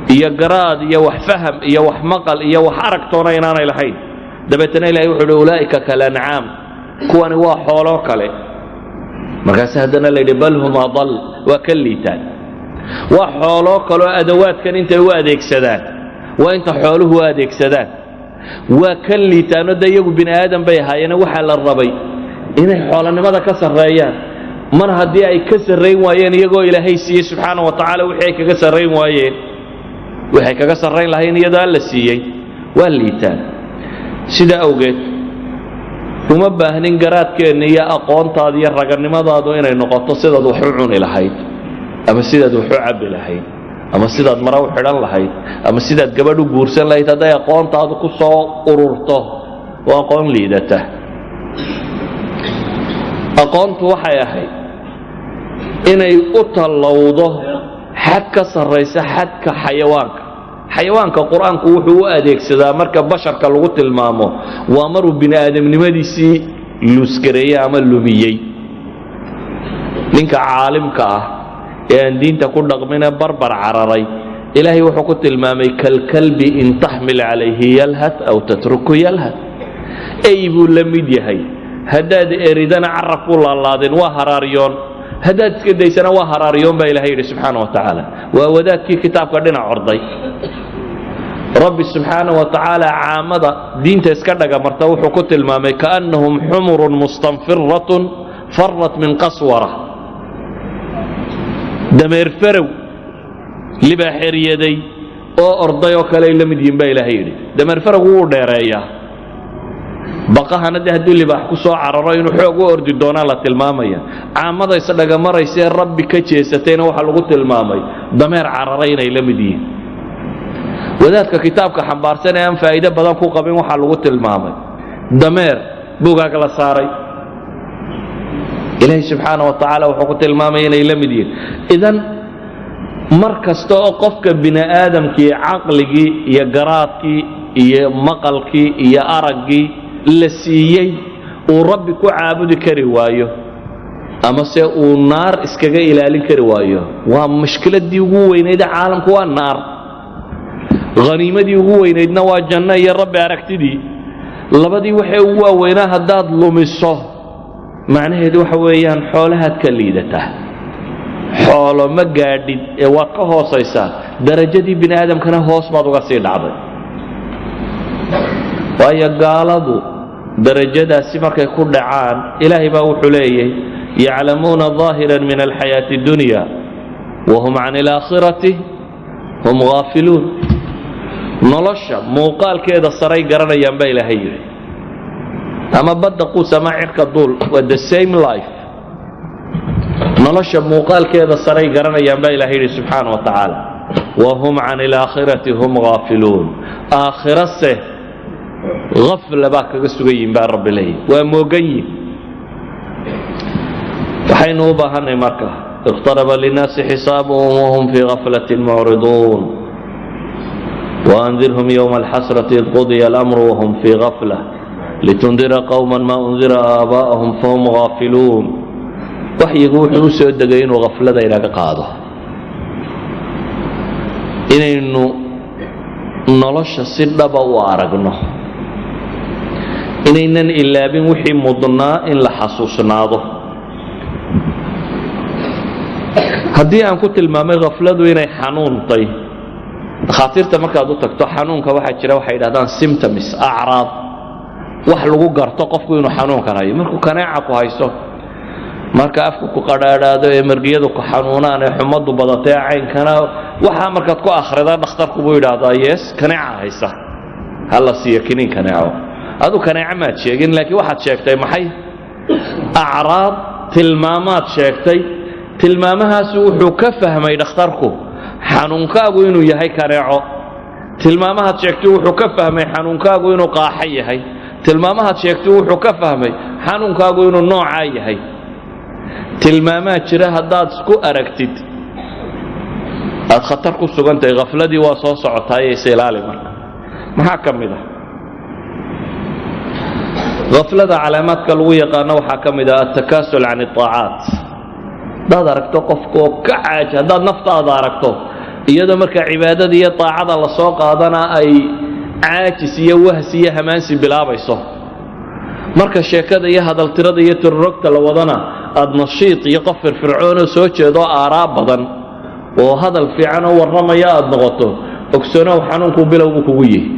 iyo garaad iyo wax faham iyo wax maqal iyo wax aragtoona inaanay lahayn. Dabeetana Ilahay wuxuu uhi: ulaa'ika kalancaam, kuwani waa xooloo kale. Markaase haddana la yidhi: bal hum adal, waa ka liitaan, waa xooloo kaleo adawaadkan intay u adeegsadaan waa inta xooluhu u adeegsadaan, waa ka liitaanoo de iyagu bini aadam bay ahaayeen, waxaa la rabay inay xoolanimada ka sarreeyaan. Mar haddii ay ka sarrayn waayeen, iyagoo Ilaahay siiyey subxaana wa tacaala wixii ay kaga sarrayn waayeen, waxay kaga sarrayn lahayn iyadoo Alla siiyey, waa liitaan. Sida awgeed uma baahnin garaadkeenna iyo aqoontaada iyo raganimadaadu inay noqoto sidaad wax u cuni lahayd ama sidaad wax u cabbi lahayd ama sidaad mara u xidhan lahayd ama sidaad gabadh u guursan lahayd. Hadday aqoontaadu ku soo ururto, waa aqoon liidata. Aqoontu waxay ahayd inay u tallowdo xad ka sarraysa xadka xayawaanka. Xayawaanka Qur-aanku wuxuu u adeegsadaa marka basharka lagu tilmaamo waa maruu bini aadamnimadiisii luuskareeyey ama lumiyey. Ninka caalimka ah ee aan diinta ku dhaqmine barbar cararay, Ilaahay wuxuu ku tilmaamay: kalkalbi in taxmil calayhi yalhath aw tatruku yalhath. Ey buu la mid yahay, haddaad eridana carab ku laalaadeen, waa haraaryoon, haddaad iska daysana waa haraaryoon, baa Ilahay yidhi subxaana wa tacaala. Waa wadaadkii kitaabka dhinac orday. Rabbi subxaana wa tacaala caamada diinta iska dhagamarta wuxuu ku tilmaamay: kaannahum xumurun mustanfiratun farat min qaswara. Dameer farow libaaxeryaday oo orday oo kale ay la mid yihiin, baa Ilaahay yidhi. Dameer farowgu wuu dheereeyaa, baqahana de hadduu libaax ku soo cararo inuu xoog u ordi doonaa la tilmaamaya. Caamada isdhagamaraysee Rabbi ka jeesatayna waxaa lagu tilmaamay dameer cararay inay la mid yihiin. Wadaadka kitaabka xambaarsan ee aan faa'iido badan ku qabin waxaa lagu tilmaamay dameer bugaag la saaray. Ilaahay subxaana wa tacaala wuxuu ku tilmaamaya inay la mid yihiin. Idan mar kasta oo qofka bini aadamkii caqligii iyo garaadkii iyo maqalkii iyo araggii la siiyey uu Rabbi ku caabudi kari waayo ama se uu naar iskaga ilaalin kari waayo, waa mushkiladii ugu weynayd. Caalamku waa naar, haniimadii ugu weynaydna waa janno iyo Rabbi aragtidii. Labadii waxay ugu waaweynaa haddaad lumiso, macnaheedu waxa weeyaan xoolahaad ka liidataa. Xoolo ma gaadhid ee waad ka hoosaysaa darajadii bini aadamkana, hoos baad uga sii dhacday. Waayo, gaaladu darajadaasi markay ku dhacaan, Ilaahay baa wuxuu leeyahy: يعلمون ظاهرا من الحياة الدنيا وهم عن الآخرة هم غافلون. Nolosha muuqaalkeeda saray garanayaan baa Ilaahay yidhi. Ama badda quus ama cirka duul, waa the same life. Nolosha muuqaalkeeda saray garanayaan baa Ilahay yidhi subxaana wa tacaala. وهم عن الآخرة هم غافلون. Aakhirase hafla baa kaga sugan yihin baa Rabbi leeyahy, waa moogan yihin. Waxaynu u baahanay marka: اقترب للناس حسابهم وهم في غفلة معرضون، وأنذرهم يوم الحسرة إذ قضي الأمر وهم في غفلة، لتنذر قوما ما أنذر آباؤهم فهم غافلون. Waxyigu wuxuu u soo degay inuu haflada inaga qaado, inaynu nolosha si dhaba u aragno, inaynan ilaabin wixii mudnaa in la xasuusnaado. Haddii aan ku tilmaamay khafladu inay xanuuntay, dhakhaatiirta markaad u tagto, xanuunka waxaa jira waxay yidhahdaan symptoms, acraad, wax lagu garto qofku inuu xanuunkan hayo. Markuu kaneeca ku hayso, marka afku ku qadhaadhaado ee margiyadu ku xanuunaan ee xumaddu badatay ee caynkana, waxaa markaad ku akhrida, dhakhtarku buu yidhaahdaa: "Yes, kaneeca haysa, ha la siiyo kiniin kaneeco." Adu kaneeco maad sheegin, laakiin waxaad sheegtay maxay? Acraad, tilmaamaad sheegtay. Tilmaamahaasi wuxuu ka fahmay dhakhtarku xanuunkaagu inuu yahay kaneeco. Tilmaamahaad sheegtay wuxuu ka fahmay xanuunkaagu inuu qaaxo yahay. Tilmaamahaad sheegtay wuxuu ka fahmay xanuunkaagu inuu noocaa yahay. Tilmaamaa jira haddaad isku aragtid aad khatar ku sugantahay, khafladii waa soo socotaaye is ilaali. Marka maxaa ka mid ah khaflada calaamaadka lagu yaqaano? Waxaa ka mid ah التكاسل عن الطاعات. Haddaad aragto qofka oo ka caaji, haddaad naftaada aragto iyadoo marka cibaadada iyo taacada lasoo qaadana ay caajis iyo wahsi iyo hamaansi bilaabayso, marka sheekada iyo hadaltirada iyo tirorogta la wadana aad nashiid iyo qof firfircoonoo soo jeedo, aaraa badan oo hadal fiican oo warramaya aad noqoto, ogsoonow xanuunku bilowbu kugu yihi.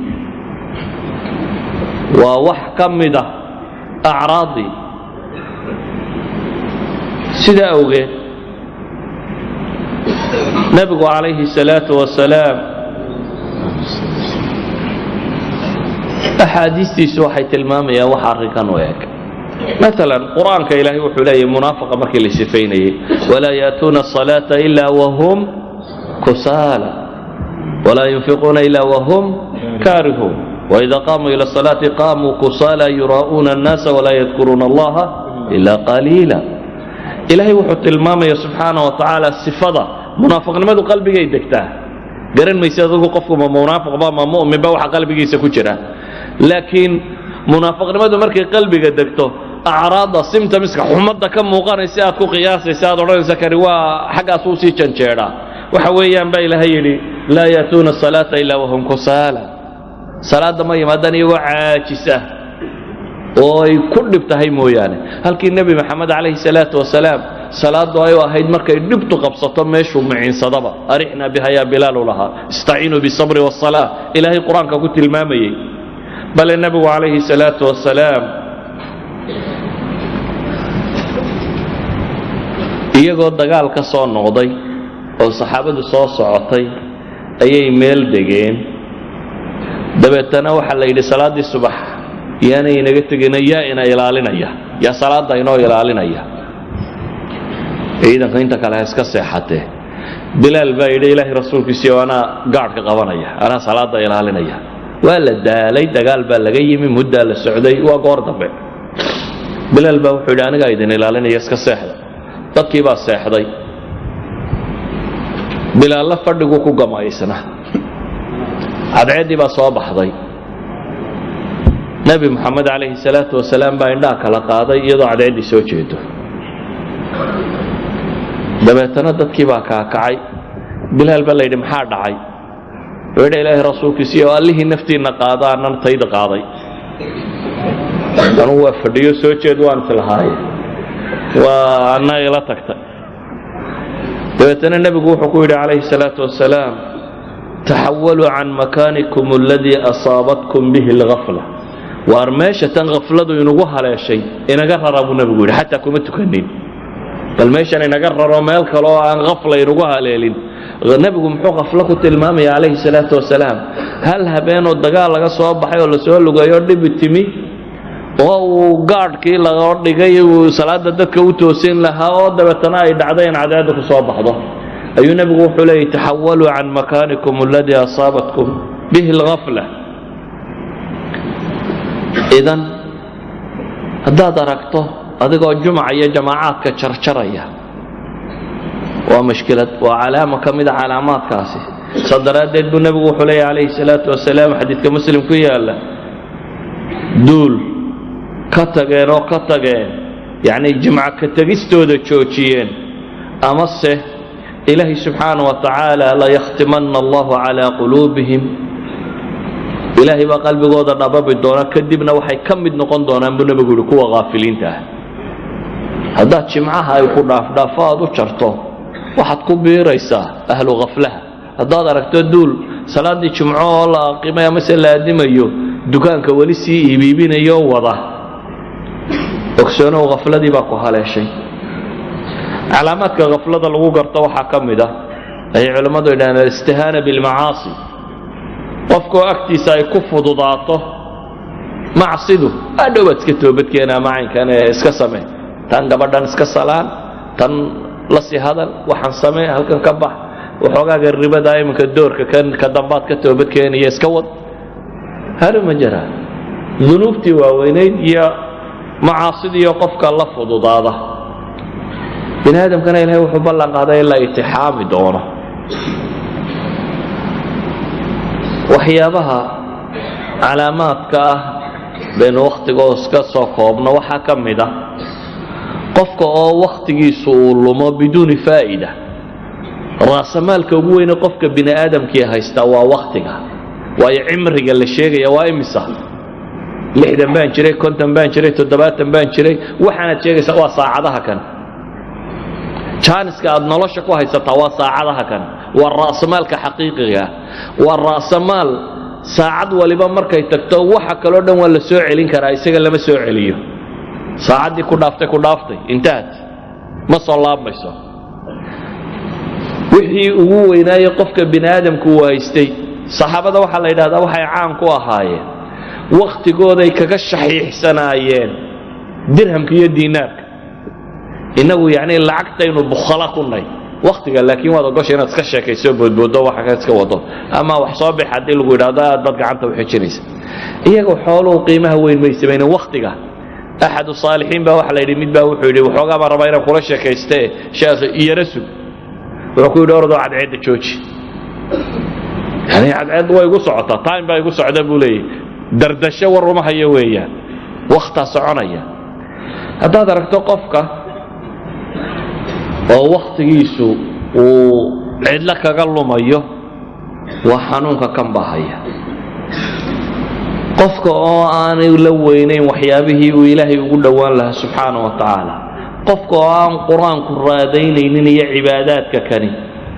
Waa wax ka mid ah acraadii. Sidaa awgeed Nebigu calayhi salaatu wasalaam axaadiistiisu waxay tilmaamayaan wax arrinkan u eg. Maalan, Qur-aanka Ilaahay wuxuu leeyahy munaafaqa markii la sifaynayey: ولا يأتون الصلاة إلا وهم كسالى ولا ينفقون إلا وهم كارهون وإذا قاموا إلى الصلاة قاموا كسالى يراءون الناس ولا يذكرون الله إلا قليلا. Ilaahay wuxuu tilmaamaya subxaana wa tacaala sifada munaafiqnimadu qalbigay degtaa. Garan maysa adigu qofku ma munaafiqba ma mu'minba, waxa qalbigiisa ku jira. Laakiin munaafiqnimadu markay qalbiga degto, acraadda, symptomska, xumadda ka muuqanaysa aad ku qiyaasaysa, aad odhanaysa kani waa xaggaas uu sii janjeedhaa, waxa weeyaan baa Ilaahay yidhi: لا يأتون الصلاة إلا وهم كسالى. Salaadda ma yimaadaan iyagoo caajis ah oo ay ku dhib tahay mooyaane. Halkii Nebi Maxamed calayhi salaatu wasalaam salaaddu ay u ahayd markay dhibtu qabsato meeshuu miciinsadaba, "أرحنا بها يا بلال" lahaa, "استعينوا بالصبر والصلاة" Ilaahay Qur-aanka ku tilmaamayey. Bale nebigu calayhi salaatu wasalaam iyagoo dagaal ka soo noqday oo saxaabadu soo socotay ayay meel degeen. Dabeetana waxaa la yidhi: "Salaaddii subax yaanay inaga tegina, yaa ina ilaalinaya? Yaa salaadda inoo ilaalinaya? Ciidanka inta kale ha iska seexatee." Bilaal baa yidhi: "Ilaahay rasuulkiisiyo, anaa gaadhka qabanaya, anaa salaada ilaalinaya." Waa la daalay, dagaal baa laga yimi, muddaa la socday, waa goor dambe. Bilaal baa wuxuu yidhi: "Anigaa idin ilaalinaya, iska seexda." Dadkii baa seexday, Bilaalla fadhigu ku gamaysna. Cadceeddii baa soo baxday. Nebi Moxamed calayhi salaatu wasalaam baa indhaha kala qaaday iyadoo cadceeddii soo jeedo. Dabeetana dadkii baa kaakacay. Bilaal baa la yidhi: "Maxaa dhacay?" Wuxuu yidhi: "Ilaahay rasuulkiisiyo, allihii naftiinna qaada annan tayda qaaday. Anugu waa fadhiyo, soo jeed waan islahaaye, waa anna ila tagtay." Dabeetana nebigu wuxuu ku yidhi calayhi salaatu wasalaam: "Taxawaluu can makaanikum aladii asaabatkum bihi alghafla." Waar meesha tan khafladu inugu haleeshay inaga rara, buu nebigu yidhi. Xataa kuma tukanin, bal meeshan inaga raro, meel kale oo aan khafla inugu haleelin. Nebigu muxuu khaflo ku tilmaamaya calayhi salaatu wasalaam? Hal habeenoo dagaal laga soo baxay oo lasoo lugeeyo, dhibi timi, oo uu gaadhkii laga dhigay uu salaada dadka u toosin lahaa, oo dabeetana ay dhacday in cadceedda ku soo baxdo, ayuu nebigu wuxuu leeyay: "Taxawaluu can makaanikum aladii asaabatkum bihi alghafla." Idan haddaad aragto adigoo jumaca iyo jamaacaadka jarjaraya, waa mushkilad, waa calaama ka mida calaamaadkaasi. Saa daraaddeed buu nebigu wuxuu leeyahy calayhi salaatu wasalaam, xadiidka Muslim ku yaalla: duul ka tageen oo ka tageen, yacni jimco ka tegistooda joojiyeen, amase Ilaahay subxaana wa tacaala layakhtimanna Allahu calaa quluubihim, Ilaahay baa qalbigooda dhababi doona, kadibna waxay ka mid noqon doonaan, buu nebigu yihi, kuwa khaafiliinta ah. Haddaad jimcaha ay ku dhaafdhaafo aad u jarto, waxaad ku biiraysaa ahlu khaflaha. Haddaad aragto duul salaaddii jimco oo la aqimay amase la adimayo dukaanka weli sii iibiibinayo wada, ogsoonow, khafladii baa ku haleeshay. Calaamaadka khaflada lagu garto waxaa ka mid ah, ayay culammadu yidhahdeen, alistihaana bilmacaasi, qofkoo agtiisa ay ku fududaato macsidu. Adhow baad iska toobadkeena ama caynkan ee iska samee, tan gabadhan iska salaan, tan la sii hadal, waxaan samee, halkan ka bax, waxoogaaga ribada iminka doorka kan ka dambaad ka toobadkeenaya, iska wad, haluma jara. Dunuubtii waaweynayd iyo macaasidiiyo qofka la fududaada. Bini aadamkana Ilahay wuxuu ballan qaaday in la itixaami doono. Waxyaabaha calaamaadka ah baynu wakhtigoos ka soo koobno. Waxaa ka mid ah qofka oo wakhtigiisu uu lumo biduuni faa'ida. Raasamaalka ugu weyne qofka bini aadamkii haystaa waa wakhtiga, waayo cimriga la sheegaya waa imisa? 60 baan jiray, 50 baan jiray, 70 baan jiray. Waxaanaad sheegaysaa waa saacadaha kan. Jaaniska aad nolosha ku haysataa waa saacadaha kan, waa ra'samaalka xaqiiqiga, waa ra'samaal. Saacad waliba markay tagto, waxa kaloo dhan waa la soo celin karaa, isaga lama soo celiyo. Saacaddii ku dhaaftay, ku dhaaftay, intahat, ma soo laabmayso. Wixii ugu weynaayey qofka bini aadamku uu haystay, saxaabada waxaa la yidhahdaa waxay caan ku ahaayeen wakhtigooday kaga shaxiixsanaayeen dirhamka iyo diinaarka. Innagu yacni lacagtaynu bukhala ku nay wakhtiga, laakiin waad ogosha inaad iska sheekayso, boodbooddo, waxa ka iska wado, ama wax soo bix haddii lagu yidhahdo aad baad gacanta u xejinaysa. Iyaga xooluhu qiimaha weyn may samaynin, wakhtiga. Axadu saalixiin baa waxa la yidhi, mid baa wuxuu yidhi: "Waxoogaa baan rabaa inaan kula sheekayste, sheekh, iyara sug." Wuxuu ku yidhi: "Orodoo cadceedda jooji." Yani cadceeddu way igu socotaa, time baa igu socda, buu leeyahy. Dardasho war uma hayo weeyaan, wakhtaa soconaya. Haddaad aragto qofka oo wakhtigiisu uu cidlo kaga lumayo, waa xanuunka kan baa haya. Qofka oo aanay la weynayn waxyaabihii uu Ilaahay ugu dhowaan lahaa subxaana wa tacaala, qofka oo aan Qur-aanku raadaynaynin iyo cibaadaadka kani,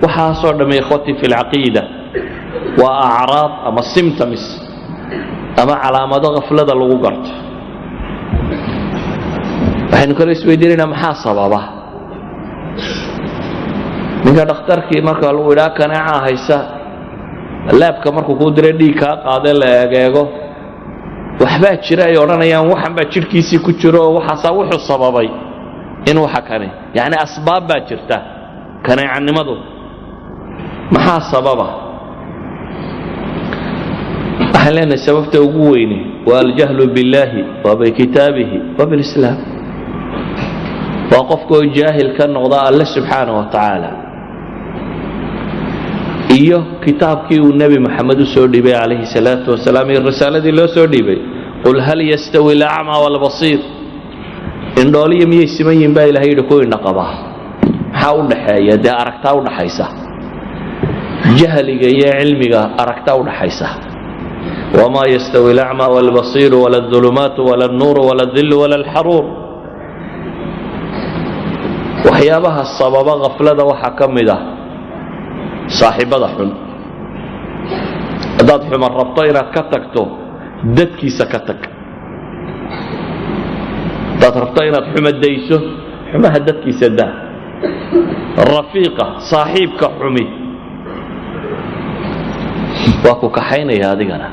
waxaasoo dhamme, ikhwatii fi lcaqiida, waa acraad ama symptoms ama calaamado khaflada lagu garto. Waxaynu kale isweydiinaynaa: maxaa sababa? Ninka dhakhtarkii marka lagu idhaa kaneecaa haysa, laabka markuu kuu diray, dhiig kaa qaadee, la eegeego, waxbaa jira ay odhanayaan waxan baa jidhkiisii ku jiro oo waxaasaa wuxuu sababay in waxa kani, yacni asbaab baa jirta kaneecanimadu. Maxaa sababa? Waxaan leenahay sababta ugu weyne waa الجهل بالله وبكتابه وبالإسلام. Waa qofka oo jaahil ka noqda Alle subxaana wa tacaala iyo kitaabkii uu Nebi Moxamed u soo dhiibay calayhi salaatu wasalaam iyo risaaladii loo soo dhiibay. قل هل يستوي الأعمى والبصير. Indhooliya miyay siman yihin baa Ilahay yidhi? Kuwa indha qabaa maxaa u dhaxeeya? Dee aragtaa u dhaxaysa. Jahliga iyo cilmiga aragtaa u dhaxaysa. وما يستوي الأعمى والبصير ولا الظلمات ولا النور ولا الظل ولا الحرور. Waxyaabaha sababa khaflada waxaa ka mid ah saaxiibada xun. Haddaad xuman rabto inaad ka tagto, dadkiisa ka tag. Haddaad rabto inaad xuma dayso, xumaha dadkiisa daa. Rafiiqa, saaxiibka xumi waa ku kaxaynaya adigana.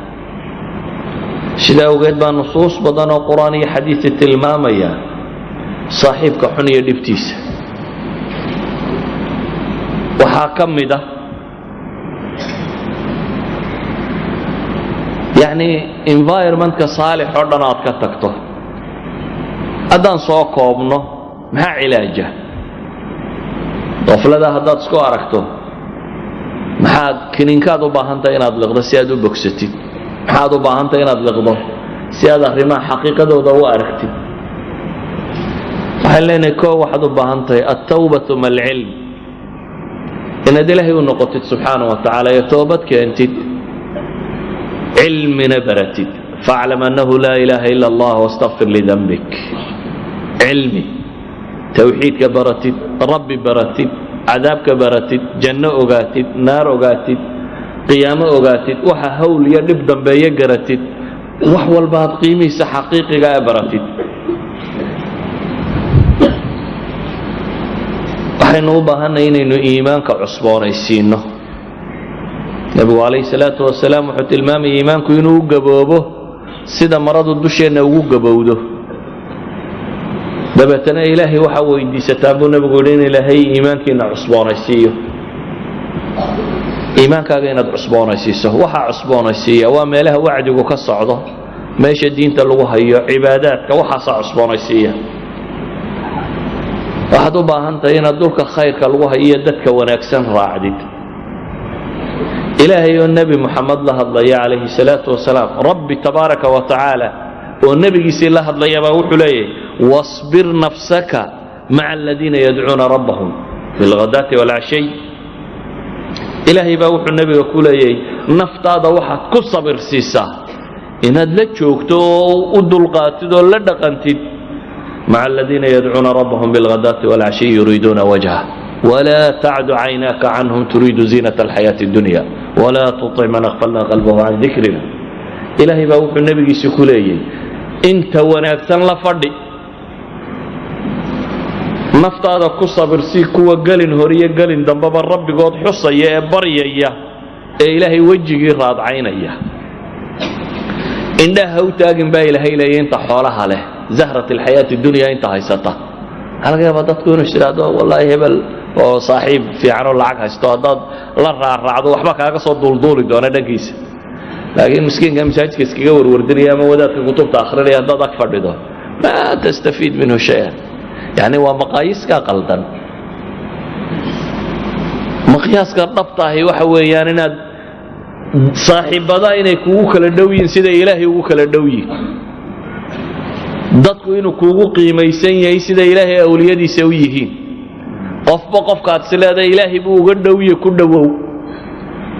Sidaa awgeed baa nusuus badan oo Qur-aan iyo xadiisi tilmaamaya saaxiibka xun iyo dhibtiisa. Waxaa ka mid ah, yacni, environmentka saalix oo dhan aad ka tagto. Haddaan soo koobno, maxaa cilaaja qaflada haddaad isku aragto? Maxaad kiniinkaad u baahantahay inaad liqdo si aad u bogsatid? Maxaad u baahantahay inaad liqdo si aad arrimaha xaqiiqadooda u aragtid? Waxaan leenahay, koo, waxaad u baahan tahay التوبة مع العلم, inaad Ilaahay u noqotid subxaana wa tacaala iyo toobad keentid, cilmina baratid. فاعلم أنه لا إله إلا الله واستغفر لذنبك. Cilmi towxiidka baratid, Rabbi baratid, cadaabka baratid, janno ogaatid, naar ogaatid, qiyaamo ogaatid, waxa hawl iyo dhib dambeeyo garatid, wax walba aad qiimihiisa xaqiiqiga ee baratid. Waxaynu u baahanay inaynu iimaanka cusboonaysiinno. Nebigu calayhi salaatu wasalaam wuxuu tilmaamayay iimaanku inuu u gaboobo sida maradu dusheenna ugu gabowdo. Dabeetana Ilaahay waxaa weydiisataan buu nebigu yidhi in Ilaahay iimaankiina cusboonaysiiyo. Iimaankaaga inaad cusboonaysiiso, waxaa cusboonaysiiya waa meelaha wacdigu ka socdo, meesha diinta lagu hayo, cibaadaadka, waxaasaa cusboonaysiiya. Waxaad u baahan tahay inaad dhulka khayrka lagu hayo iyo dadka wanaagsan raacdid. Ilaahay oo Nebi Moxamed la hadlaya calayhi salaatu wasalaam, Rabbi tabaaraka wa tacaala oo nebigiisii la hadlaya baa wuxuu leeyahy: واصبر نفسك مع الذين يدعون ربهم بالغداة والعشي. Ilaahay baa wuxuu nebiga ku leeyahay: naftaada waxaad ku sabir siisaa inaad la joogto oo u dulqaatid oo la dhaqantid مع الذين يدعون ربهم بالغداة والعشي يريدون وجهه ولا تعد عيناك عنهم تريد زينة الحياة الدنيا ولا تطع من أغفلنا قلبه عن ذكرنا. Ilaahay baa wuxuu nebigiisi ku leeyay: inta wanaagsan la fadhi, naftaada ku sabirsii kuwa gelin horiyo gelin dambeba Rabbigood xusaya ee baryaya ee Ilaahay wejigii raadcaynaya. Indhaha ha u taagin baa Ilaahay leeya inta xoolaha leh, زهرة الحياة الدنيا inta haysata. Waxaa laga yaabaa dadku inuu is idhaahdo: wallaahi, hebel oo saaxiib fiican oo lacag haysto haddaad la raarraacdo, waxba kaaga soo duulduuli doona dhankiisa. Laakiin miskiinka masaajidka iskaga warwardinaya ama wadaadka kutubta akhrinaya haddaad ag fadhido, ما تستفيد منه شيئا. Yani waa maqaayiiskaa qaldan. Maqyaaska dhabta ahi waxa weeyaan inaad saaxiibada inay kugu kala dhow yihiin sida Ilaahay ugu kala dhow yihin, dadku inuu kuugu qiimaysan yahay sida Ilaahay awliyadiisa u yihiin. Qofba qofkaad si leedahay Ilaahay buu uga dhowye, ku dhowow.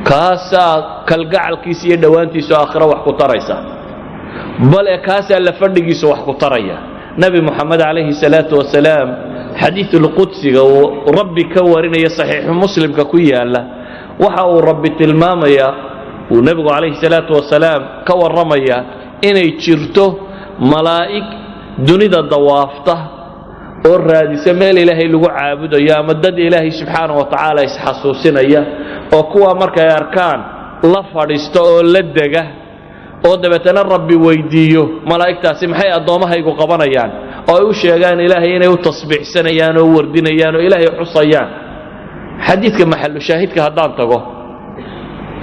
Kaasaa kalgacalkiisa iyo dhowaantiisu aakhiro wax ku taraysa, bale kaasaa la fadhigiisu wax ku taraya. Nebi Moxamed calayhi salaatu wasalaam xadiisulqudsiga uu Rabbi ka warinaya, Saxiixu Muslimka ku yaala, waxa uu Rabbi tilmaamayaa, uu nebigu calayhi salaatu wasalaam ka warramaya inay jirto malaa'ig dunida dawaafta oo raadisa meel Ilaahay lagu caabudayo ama dad Ilaahay subxaana wa tacaala isxasuusinaya, oo kuwa markay arkaan la fadhiista oo la dega, oo dabeetana Rabbi weydiiyo malaa'igtaasi: maxay addoommahaygu qabanayaan? Oo ay u sheegaan Ilaahay inay u tasbiixsanayaan oo wardinayaan oo Ilaahay xusayaan. Xadiidka maxalu shaahidka haddaan tago,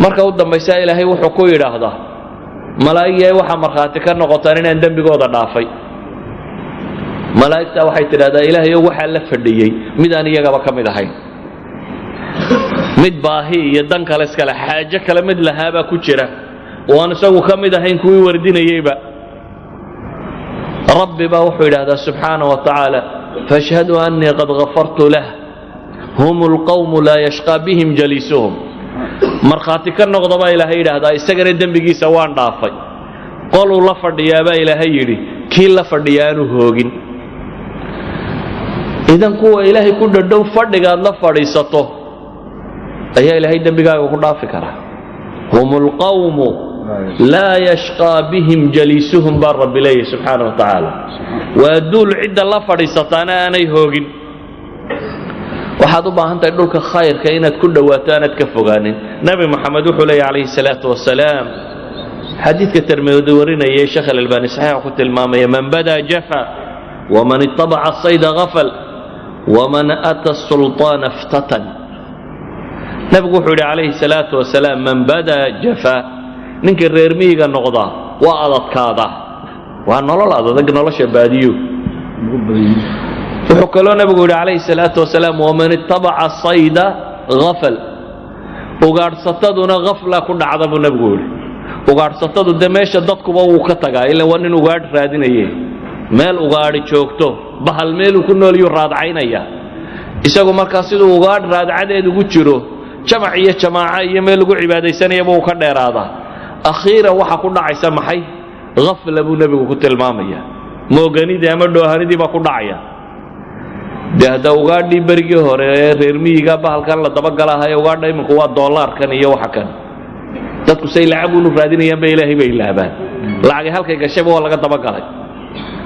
marka u dambaysa Ilaahay wuxuu ku yidhaahdaa: "Malaa'ig yahay, waxaa markhaati ka noqotaan inaan dembigooda dhaafay." Malaa'igtaa waxay tidhahdaa: "Ilaahayo, waxaa la fadhiyey mid aan iyagaba ka mid ahayn, mid baahi iyo dan kale iskale, xaajo kale mid lahaabaa ku jira oo aan isagu ka mid ahayn kuwii wardinayeyba." Rabbi baa wuxuu yidhahdaa subxaana wa tacaala: "فاشهدوا أني قد غفرت له، هم القوم لا يشقى بهم جليسهم." Markhaati ka noqda baa Ilaahay yidhaahdaa, isagana dembigiisa waan dhaafay. Qoluu la fadhiyaa baa Ilaahay yidhi, kii la fadhiya aanu hoogin. Idan kuwa Ilaahay ku dhadhow fadhigaad la fadhiisato ayaa Ilaahay dembigaaga ku dhaafi karaa. "هم القوم لا يشقى بهم جليسهم" baa Rabbi leeyahy subxaana wa tacaala. Waa duul cidda la fadhiisataana aanay hoogin. Waxaad u baahan tahay dhulka khayrka inaad ku dhowaato, aanaad ka fogaanin. Nabi Moxamed wuxuu leeyahy calayhi salaatu wasalaam, xadiidka Tirmidi warinaya, Sheekh Alalbani saxiixa ku tilmaamaya: "من بدا جفا، ومن اتبع الصيد غفل، ومن أتى السلطان افتتن." Nabigu wuxuu yidhi calayhi salaatu wasalaam: "من بدا جفا." Ninka reer miyiga noqdaa waa adadkaadaa, waa nolol adadag nolosha baadiyo. Wuxuu kaloo nabigu yidhi calayhi salaatu wasalaam: "ومن اتبع الصيد غفل." Ugaadhsataduna khafla ku dhacda buu nabigu yidhi. Ugaadhsatadu dee meesha dadkuba wuu ka tagaa, ila waa nin ugaadh raadinaye. Meel ugaadhi joogto, bahal meeluu ku noolyuu raadcaynaya. Isagu markaa siduu ugaadh raadcadeed ugu jiro, jamac iyo jamaaco iyo meel lagu cibaadaysanayaba uu ka dheeraadaa. Akhiiran waxa ku dhacaysa maxay? Khafla buu nebigu ku tilmaamaya, mooganidii ama dhoohanidii baa ku dhacaya. Dee hadda ugaadhii berigii hore ee reer miyiga bahalkan la dabagalahaye, ugaadha iminku waa doolaarkan iyo waxa kan. Dadku say lacag unu raadinayaan ba Ilaahay bay ilaabaan. Lacagay halkay gashayba waa laga dabagalay.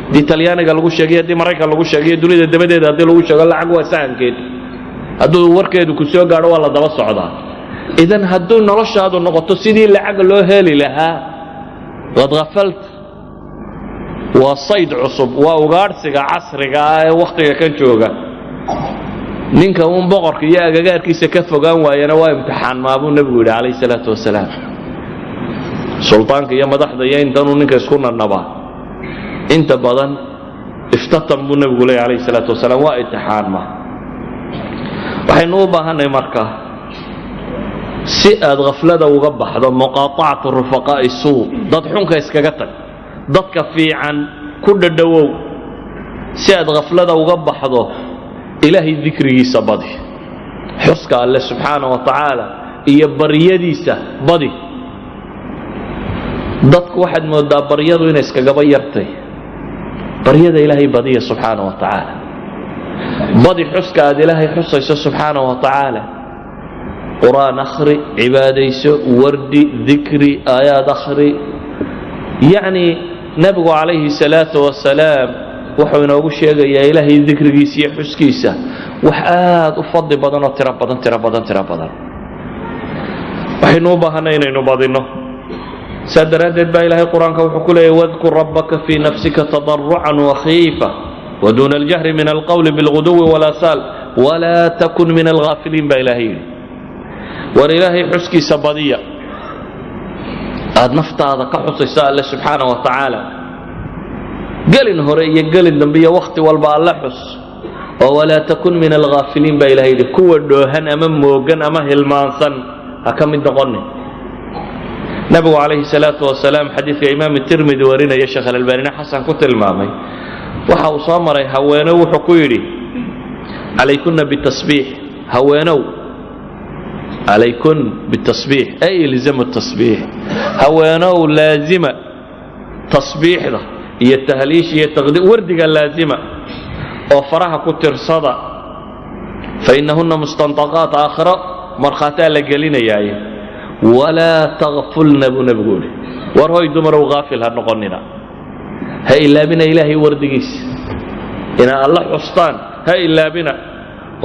Haddii Talyaaniga lagu sheegiyo, haddii Maraykan lagu sheegiyo, dunida dabadeeda haddii lagu sheego, lacag waa sahankeed. Hadduu warkeedu ku soo gaadho, waa la daba socdaa. Idan hadduu noloshaadu noqoto sidii lacag loo heli lahaa, قد غفلت. Waa sayd cusub, waa ugaadhsiga casriga ah ee wakhtiga kan jooga. Ninka uun boqorka iyo agagaarkiisa ka fogaan waayana waa imtixaan maabuu nebigu yidhi calayhi salaatu wasalaam. Sultaanka iyo madaxda iyo intanuu ninka isku nanabaa inta badan افتتن buu nebigu leeya calayhi salaatu wasalaam, waa imtixaanma. Waxaynu u baahanay marka, si aad khaflada uga baxdo, مقاطعة رفقاء السوء. Dad xunka iskaga tag, dadka fiican ku dhadhowow. Si aad khaflada uga baxdo, Ilaahay dikrigiisa badi, xuska Alle subxaana wa tacaala iyo baryadiisa badi. Dadku waxaad moodaa baryadu inay iskagaba yartay. Baryada Ilaahay badiya subxaana wa tacaala. Badi xuska aad Ilaahay xusayso subxaana wa tacaala. Qur-aan akhri, cibaadayso, wardi, dikri, aayaad akhri. Yacni nebigu calayhi salaatu wasalaam wuxuu inoogu sheegayaa Ilaahay dikrigiisa iyo xuskiisa wax aad u fadli badan oo tiro badan, tiro badan, tiro badan. Waxaynu u baahanay inaynu badinno. Saa daraaddeed baa Ilaahay qur-aanka wuxuu ku leeyahy: "واذكر ربك في نفسك تضرعا وخيفة ودون الجهر من القول بالغدو والآصال ولا تكن من الغافلين" baa Ilaahay yidhi. War Ilaahay xuskiisa badiya, aad naftaada ka xusayso Alle subxaana wa tacaala. Gelin hore iyo gelin dambe iyo wakhti walba Alle xus oo "ولا تكن من الغافلين" baa Ilahay yidhi. Kuwa dhoohan ama moogan ama hilmaansan ha ka mid noqonin. Nabigu calayhi salaatu wasalaam, xadiidka Imaam Tirmidi warinaya, Sheekh Alalbaanina xasan ku tilmaamay, waxa uu soo maray haweeno. Wuxuu ku yidhi: "عليكن بالتسبيح." Haweenow, "عليكن بالتسبيح" ay الزموا التسبيح. Haweenow, laazima tasbiixda iyo tahliish iyo taqdi, wardiga laazima oo faraha ku tirsada. "فإنهن مستنطقات." Aakhiro markhaataa la gelinayaaye. "ولا تغفلن" buu nebigu yidhi. War hoy dumarow, haafil ha noqonina, ha ilaabina Ilaahay wardigiisa. Inaa Alla xustaan ha ilaabina,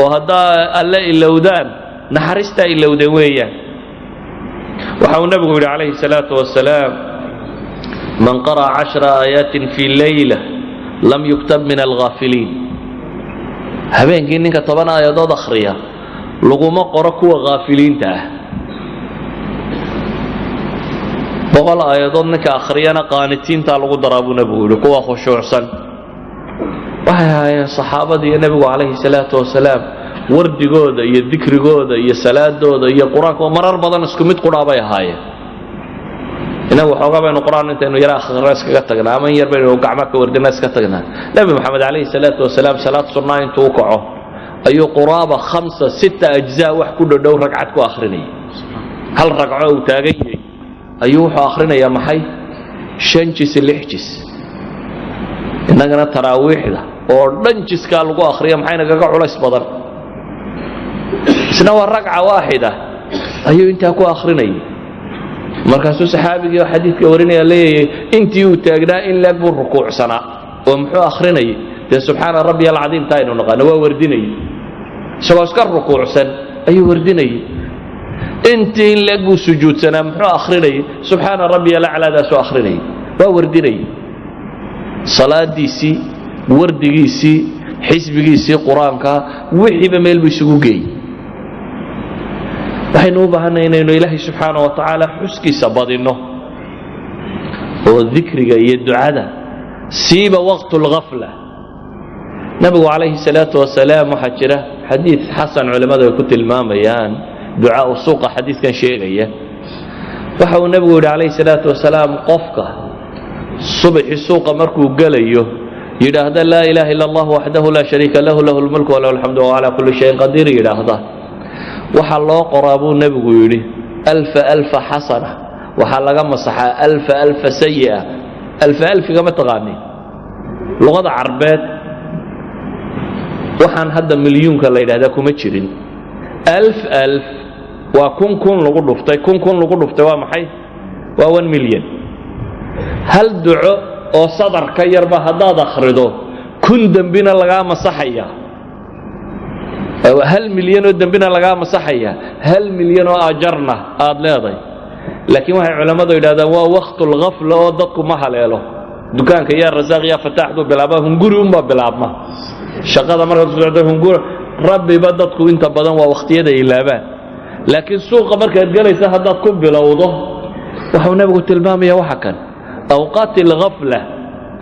oo haddaa Alle ilowdaan, naxariistaa ilowdeen weeyaan. Waxa uu nebigu yidhi calayhi salaatu wasalaam: "من قرأ 10 آيات في ليلة لم يكتب من الغافلين." Habeenkii ninka 10 aayadood akhriya Laguma qoro kuwa khaafiliinta ah. 100 aayadood ninka akhriyana qaanitiintaa lagu daraa buu nebigu yidhi, kuwa khushuucsan. Waxay ahaayeen saxaabadii iyo nebigu calayhi salaatu wasalaam wardigooda iyo dikrigooda iyo salaadooda iyo qur-aanka oo marar badan isku mid qudhaa bay ahaayeen. Inagu waxoogaa baynu qur-aan intaynu yara akhrina iskaga tagnaa, ama in yar baynu gacmo ka wardina iska tagnaa. Nebi Moxamed calayhi salaatu wasalaam salaad sunnaa intuu u kaco ayuu quraaba khamsa sita ajzaa wax ku dhodhow ragcad ku akhrinayay. Hal ragco uu taagan yahay ayuu wuxuu akhrinayaa maxay? 5 jis, 6 jis. Innagana taraawiixda oo dhan jiskaa lagu akhriya maxay nagaga culays badan? Isna waa ragca waaxida ayuu intaa ku akhrinayay. Markaasuu saxaabigii oo xadiidka warinaya leeyahay intii uu taagnaa in leeg buu rukuucsanaa oo muxuu akhrinayay? Dee subxaana rabbiya alcadiim taa aynu naqaano waa wardinayay. Isagoo iska rukuucsan ayuu wardinayay. Intii in leeg buu sujuudsanaa. Muxuu akhrinayay? Subxaana rabbiya alaclaadaasuu akhrinayay, waa wardinayay. Salaadiisii, wardigiisii, xisbigiisii qur-aanka, wixiiba meel buu isugu geeyey. Waxaynu u baahanay inaynu Ilaahay subxaana wa tacaala xuskiisa badinno oo dikriga iyo ducada, siiba waqtu lghafla. Nabigu calayhi salaatu wasalaam, waxaa jira xadiid xasan culimmadu ay ku tilmaamayaan, ducaau suuqa xadiidkan sheegaya. Waxa uu nebigu yidhi calayhi salaatu wasalaam, qofka subaxi suuqa markuu gelayo yidhaahda "Laa ilaaha illa Allah waxdahu laa shariika lahu, lahu lmulku walahu alxamdu wa calaa kulli shayin qadiir" yidhaahda, waxaa loo qoraa buu nebigu yidhi alfa alfa xasana, waxaa laga masaxaa alfa alfa sayi'a. Alfa alfiga ma taqaanin? Luqada Carbeed waxaan hadda milyuunka la yidhahdaa kuma jirin. Alf alf waa 1000 1000 lagu dhuftay. 1000 1000 lagu dhuftay waa maxay? Waa 1 million. Hal duco oo sadar ka yarba haddaad akhrido, 1000 dembina lagaa masaxaya, 1 milyan oo dembina lagaa masaxaya, 1 milyan oo ajarna aad leeday. Laakiin waxay culammadu yidhahdaan waa waqtulghafla oo dadku ma haleelo. Dukaanka yaa rasaaq yaa fataaxduu bilaaba, hunguri unbaa bilaabma shaqada markaad ku socdo, hunguri rabbiba dadku inta badan waa wakhtiyada ilaabaan. Laakiin suuqa markaad gelaysa haddaad ku bilowdo, waxuu nebigu tilmaamaya waxa kan awqaati alghafla.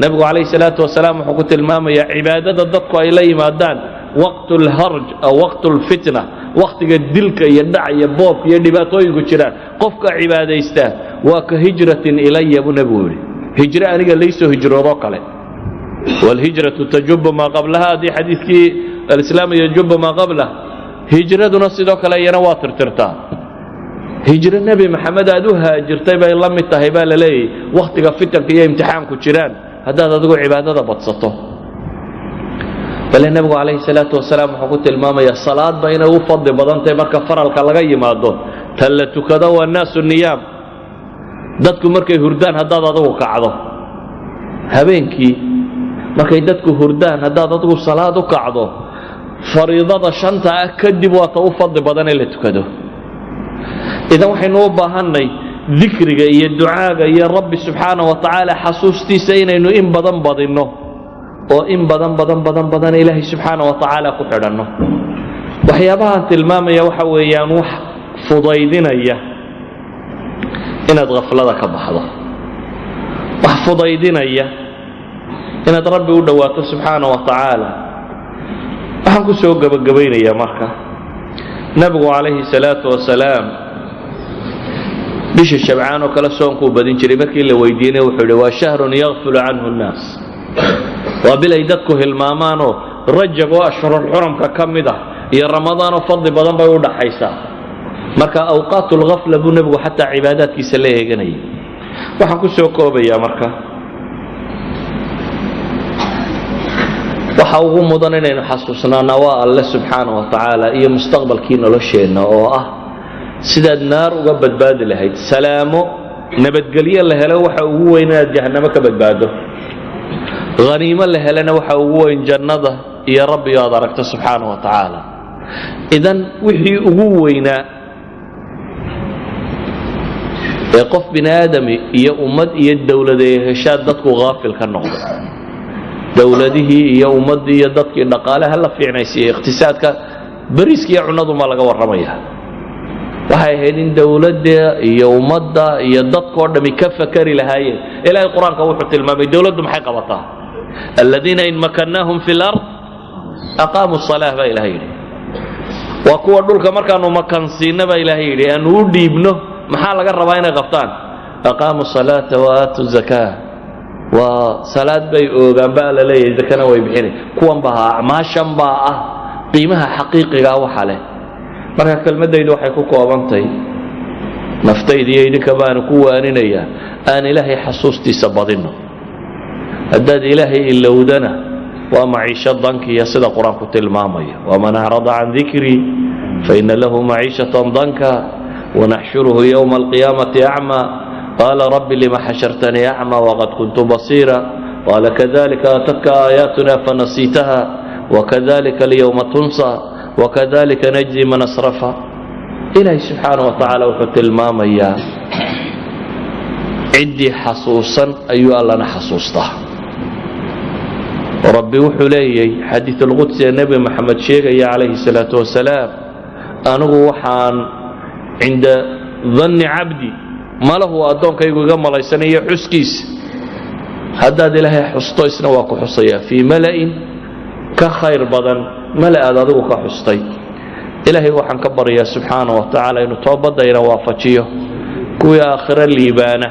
Nebigu calayhi salaatu wasalaam wuxuu ku tilmaamayaa cibaadada dadku ay la yimaadaan waqt alharj aw waqt alfitna, wakhtiga dilka iyo dhac iyo boobka iyo dhibaatooyinku jiraan. Qofka cibaadaystaa waa ka hijratin ilaya buu nebigu yidhi, hijro aniga laysoo hijroodoo kale. Waalhijratu tajubu maa qablaha, haddii xadiidkii alislaamu yajubu maa qablah, hijraduna sidoo kale iyana waa tirtirtaa. Hijro Nebi Maxamed aad u haajirtay bay la mid tahay baa la leeyahy wakhtiga fitanka iyo imtixaanku jiraan haddaad adigu cibaadada badsato. Bale nebigu calayhi salaatu wasalaam wuxuu ku tilmaamayaa salaadba inay u fadli badan tahay marka faralka laga yimaado tan la tukado waa naasu niyaam, dadku markay hurdaan haddaad adigu kacdo. Habeenkii markay dadku hurdaan haddaad adigu salaad u kacdo, fariidada shanta ah kadib waa ta u fadli badan ee la tukado. Idan waxaynu u baahannay dikriga iyo ducaaga iyo Rabbi subxaana wa tacaala xasuustiisa inaynu in badan badinno oo in badan badan badan badan Ilaahay subxaana wa tacaala ku xidhanno. Waxyaabahaan tilmaamaya waxa weeyaan wax fudaydinaya inaad khaflada ka baxdo, wax fudaydinaya inaad Rabbi u dhowaato subxaana wa tacaala. Waxaan ku soo gebagabaynayaa marka, nebigu calayhi salaatu wasalaam bisha Shabcaan oo kale soonkuu badin jiray. Markii la weydiinay wuxuu yidhi waa shahrun yakfulu canhu nnaas, waa bil ay dadku hilmaamaanoo Rajab oo ashhurulxuramka ka mid ah iyo Ramadaanoo fadli badan bay u dhaxaysaa. Marka awqaat lghafla buu nebigu xataa cibaadaadkiisa la eeganayay. Waxaan ku soo koobayaa marka, waxa ugu mudan inaynu xasuusnaana waa Alle subxaana wa tacaala iyo mustaqbalkii nolosheenna oo ah sidaad naar uga badbaadi lahayd. Salaamo nabadgelyo la helo waxa ugu weyn inaad jahannamo ka badbaado. Haniimo la helana waxa ugu weyn jannada iyo Rabbiyo aad aragto subxaana wa tacaala. Idan wixii ugu weynaa ee qof bini aadami iyo ummad iyo dowladay heshaa dadku haafil ka noqday, dowladihii iyo ummaddii iyo dadkii dhaqaale ha la fiicnaysiiye, iqtisaadka Beriiska iyo cunnadumaa laga warramaya. Waxay ahayd in dowladda iyo ummadda iyo dadkao dhami ka fakari lahaayeen. Ilaahay Qur-aanka wuxuu tilmaamay dowladdu maxay qabataa. الذين إن مكناهم في الأرض أقاموا الصلاة baa Ilahay yidhi. Waa kuwa dhulka markaanu makansiinna, baa Ilaahay yidhi, aanu u dhiibno, maxaa laga rabaa inay qabtaan? أقاموا الصلاة وآتوا الزكاة. Waa salaad bay oogaan baa la leeyahay, zakana way bixinay. Kuwan baa acmaashan baa ah qiimaha xaqiiqigaa waxa leh. Marka kelmaddaydu waxay ku koobantay, naftayda iyo idinka baanu ku waaninayaa, aan Ilaahay xasuustiisa badinno. Haddaad Ilaahay ilowdana, waa maciisho dankiya, sida Qur-aanku tilmaamaya: ومن أعرض عن ذكري فإن له معيشة ضنكا ونحشره يوم القيامة أعمى قال رب لم حشرتني أعمى وقد كنت بصيرا قال كذلك أتتك آياتنا فنسيتها وكذلك اليوم تنسى وكذلك نجزي من أسرف. Ilaahay subxaana wa tacaala wuxuu tilmaamayaa ciddii xasuusan ayuu Allana xasuustaa. Rabbi wuxuu leeyay, xadiisulqudsi ee Nebi Moxamed sheegaya calayhi الsalaatu wasalaam: "Anigu waxaan عند ظن عبدي", malahu addoonkaygu iga malaysanayo xuskiisa. Haddaad Ilaahay xusto, isna waa ku xusayaa fii mala'in ka khayr badan mala aad adigu ka xustay. Ilaahay waxaan ka baryaa subxaana wa tacaala inuu toobadayna waafajiyo, kuwii aakhiro liibaana,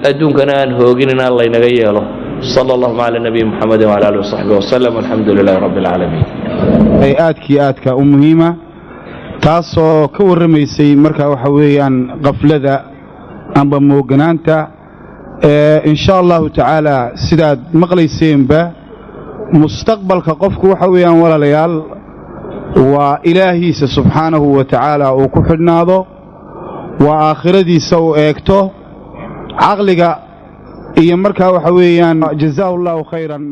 adduunkana aan hoogin in Alla ynaga yeelo. صلى اللهم على نبي محمد وعلى آله وصحبه وسلم، والحمد لله رب العالمين. Ay aadkii aadka u muhiima, taasoo ka warramaysay marka waxa weeyaan qaflada amba mooganaanta. In sha Allahu tacaala, sidaad maqlayseenba, mustaqbalka qofku waxa weeyaan, walaalayaal, waa Ilaahiisa subxaanahu wa tacaala uu ku xidhnaado, waa aakhiradiisa uu eegto caqliga iyo markaa waxa weeyaan. Jazaahu Allahu khayran.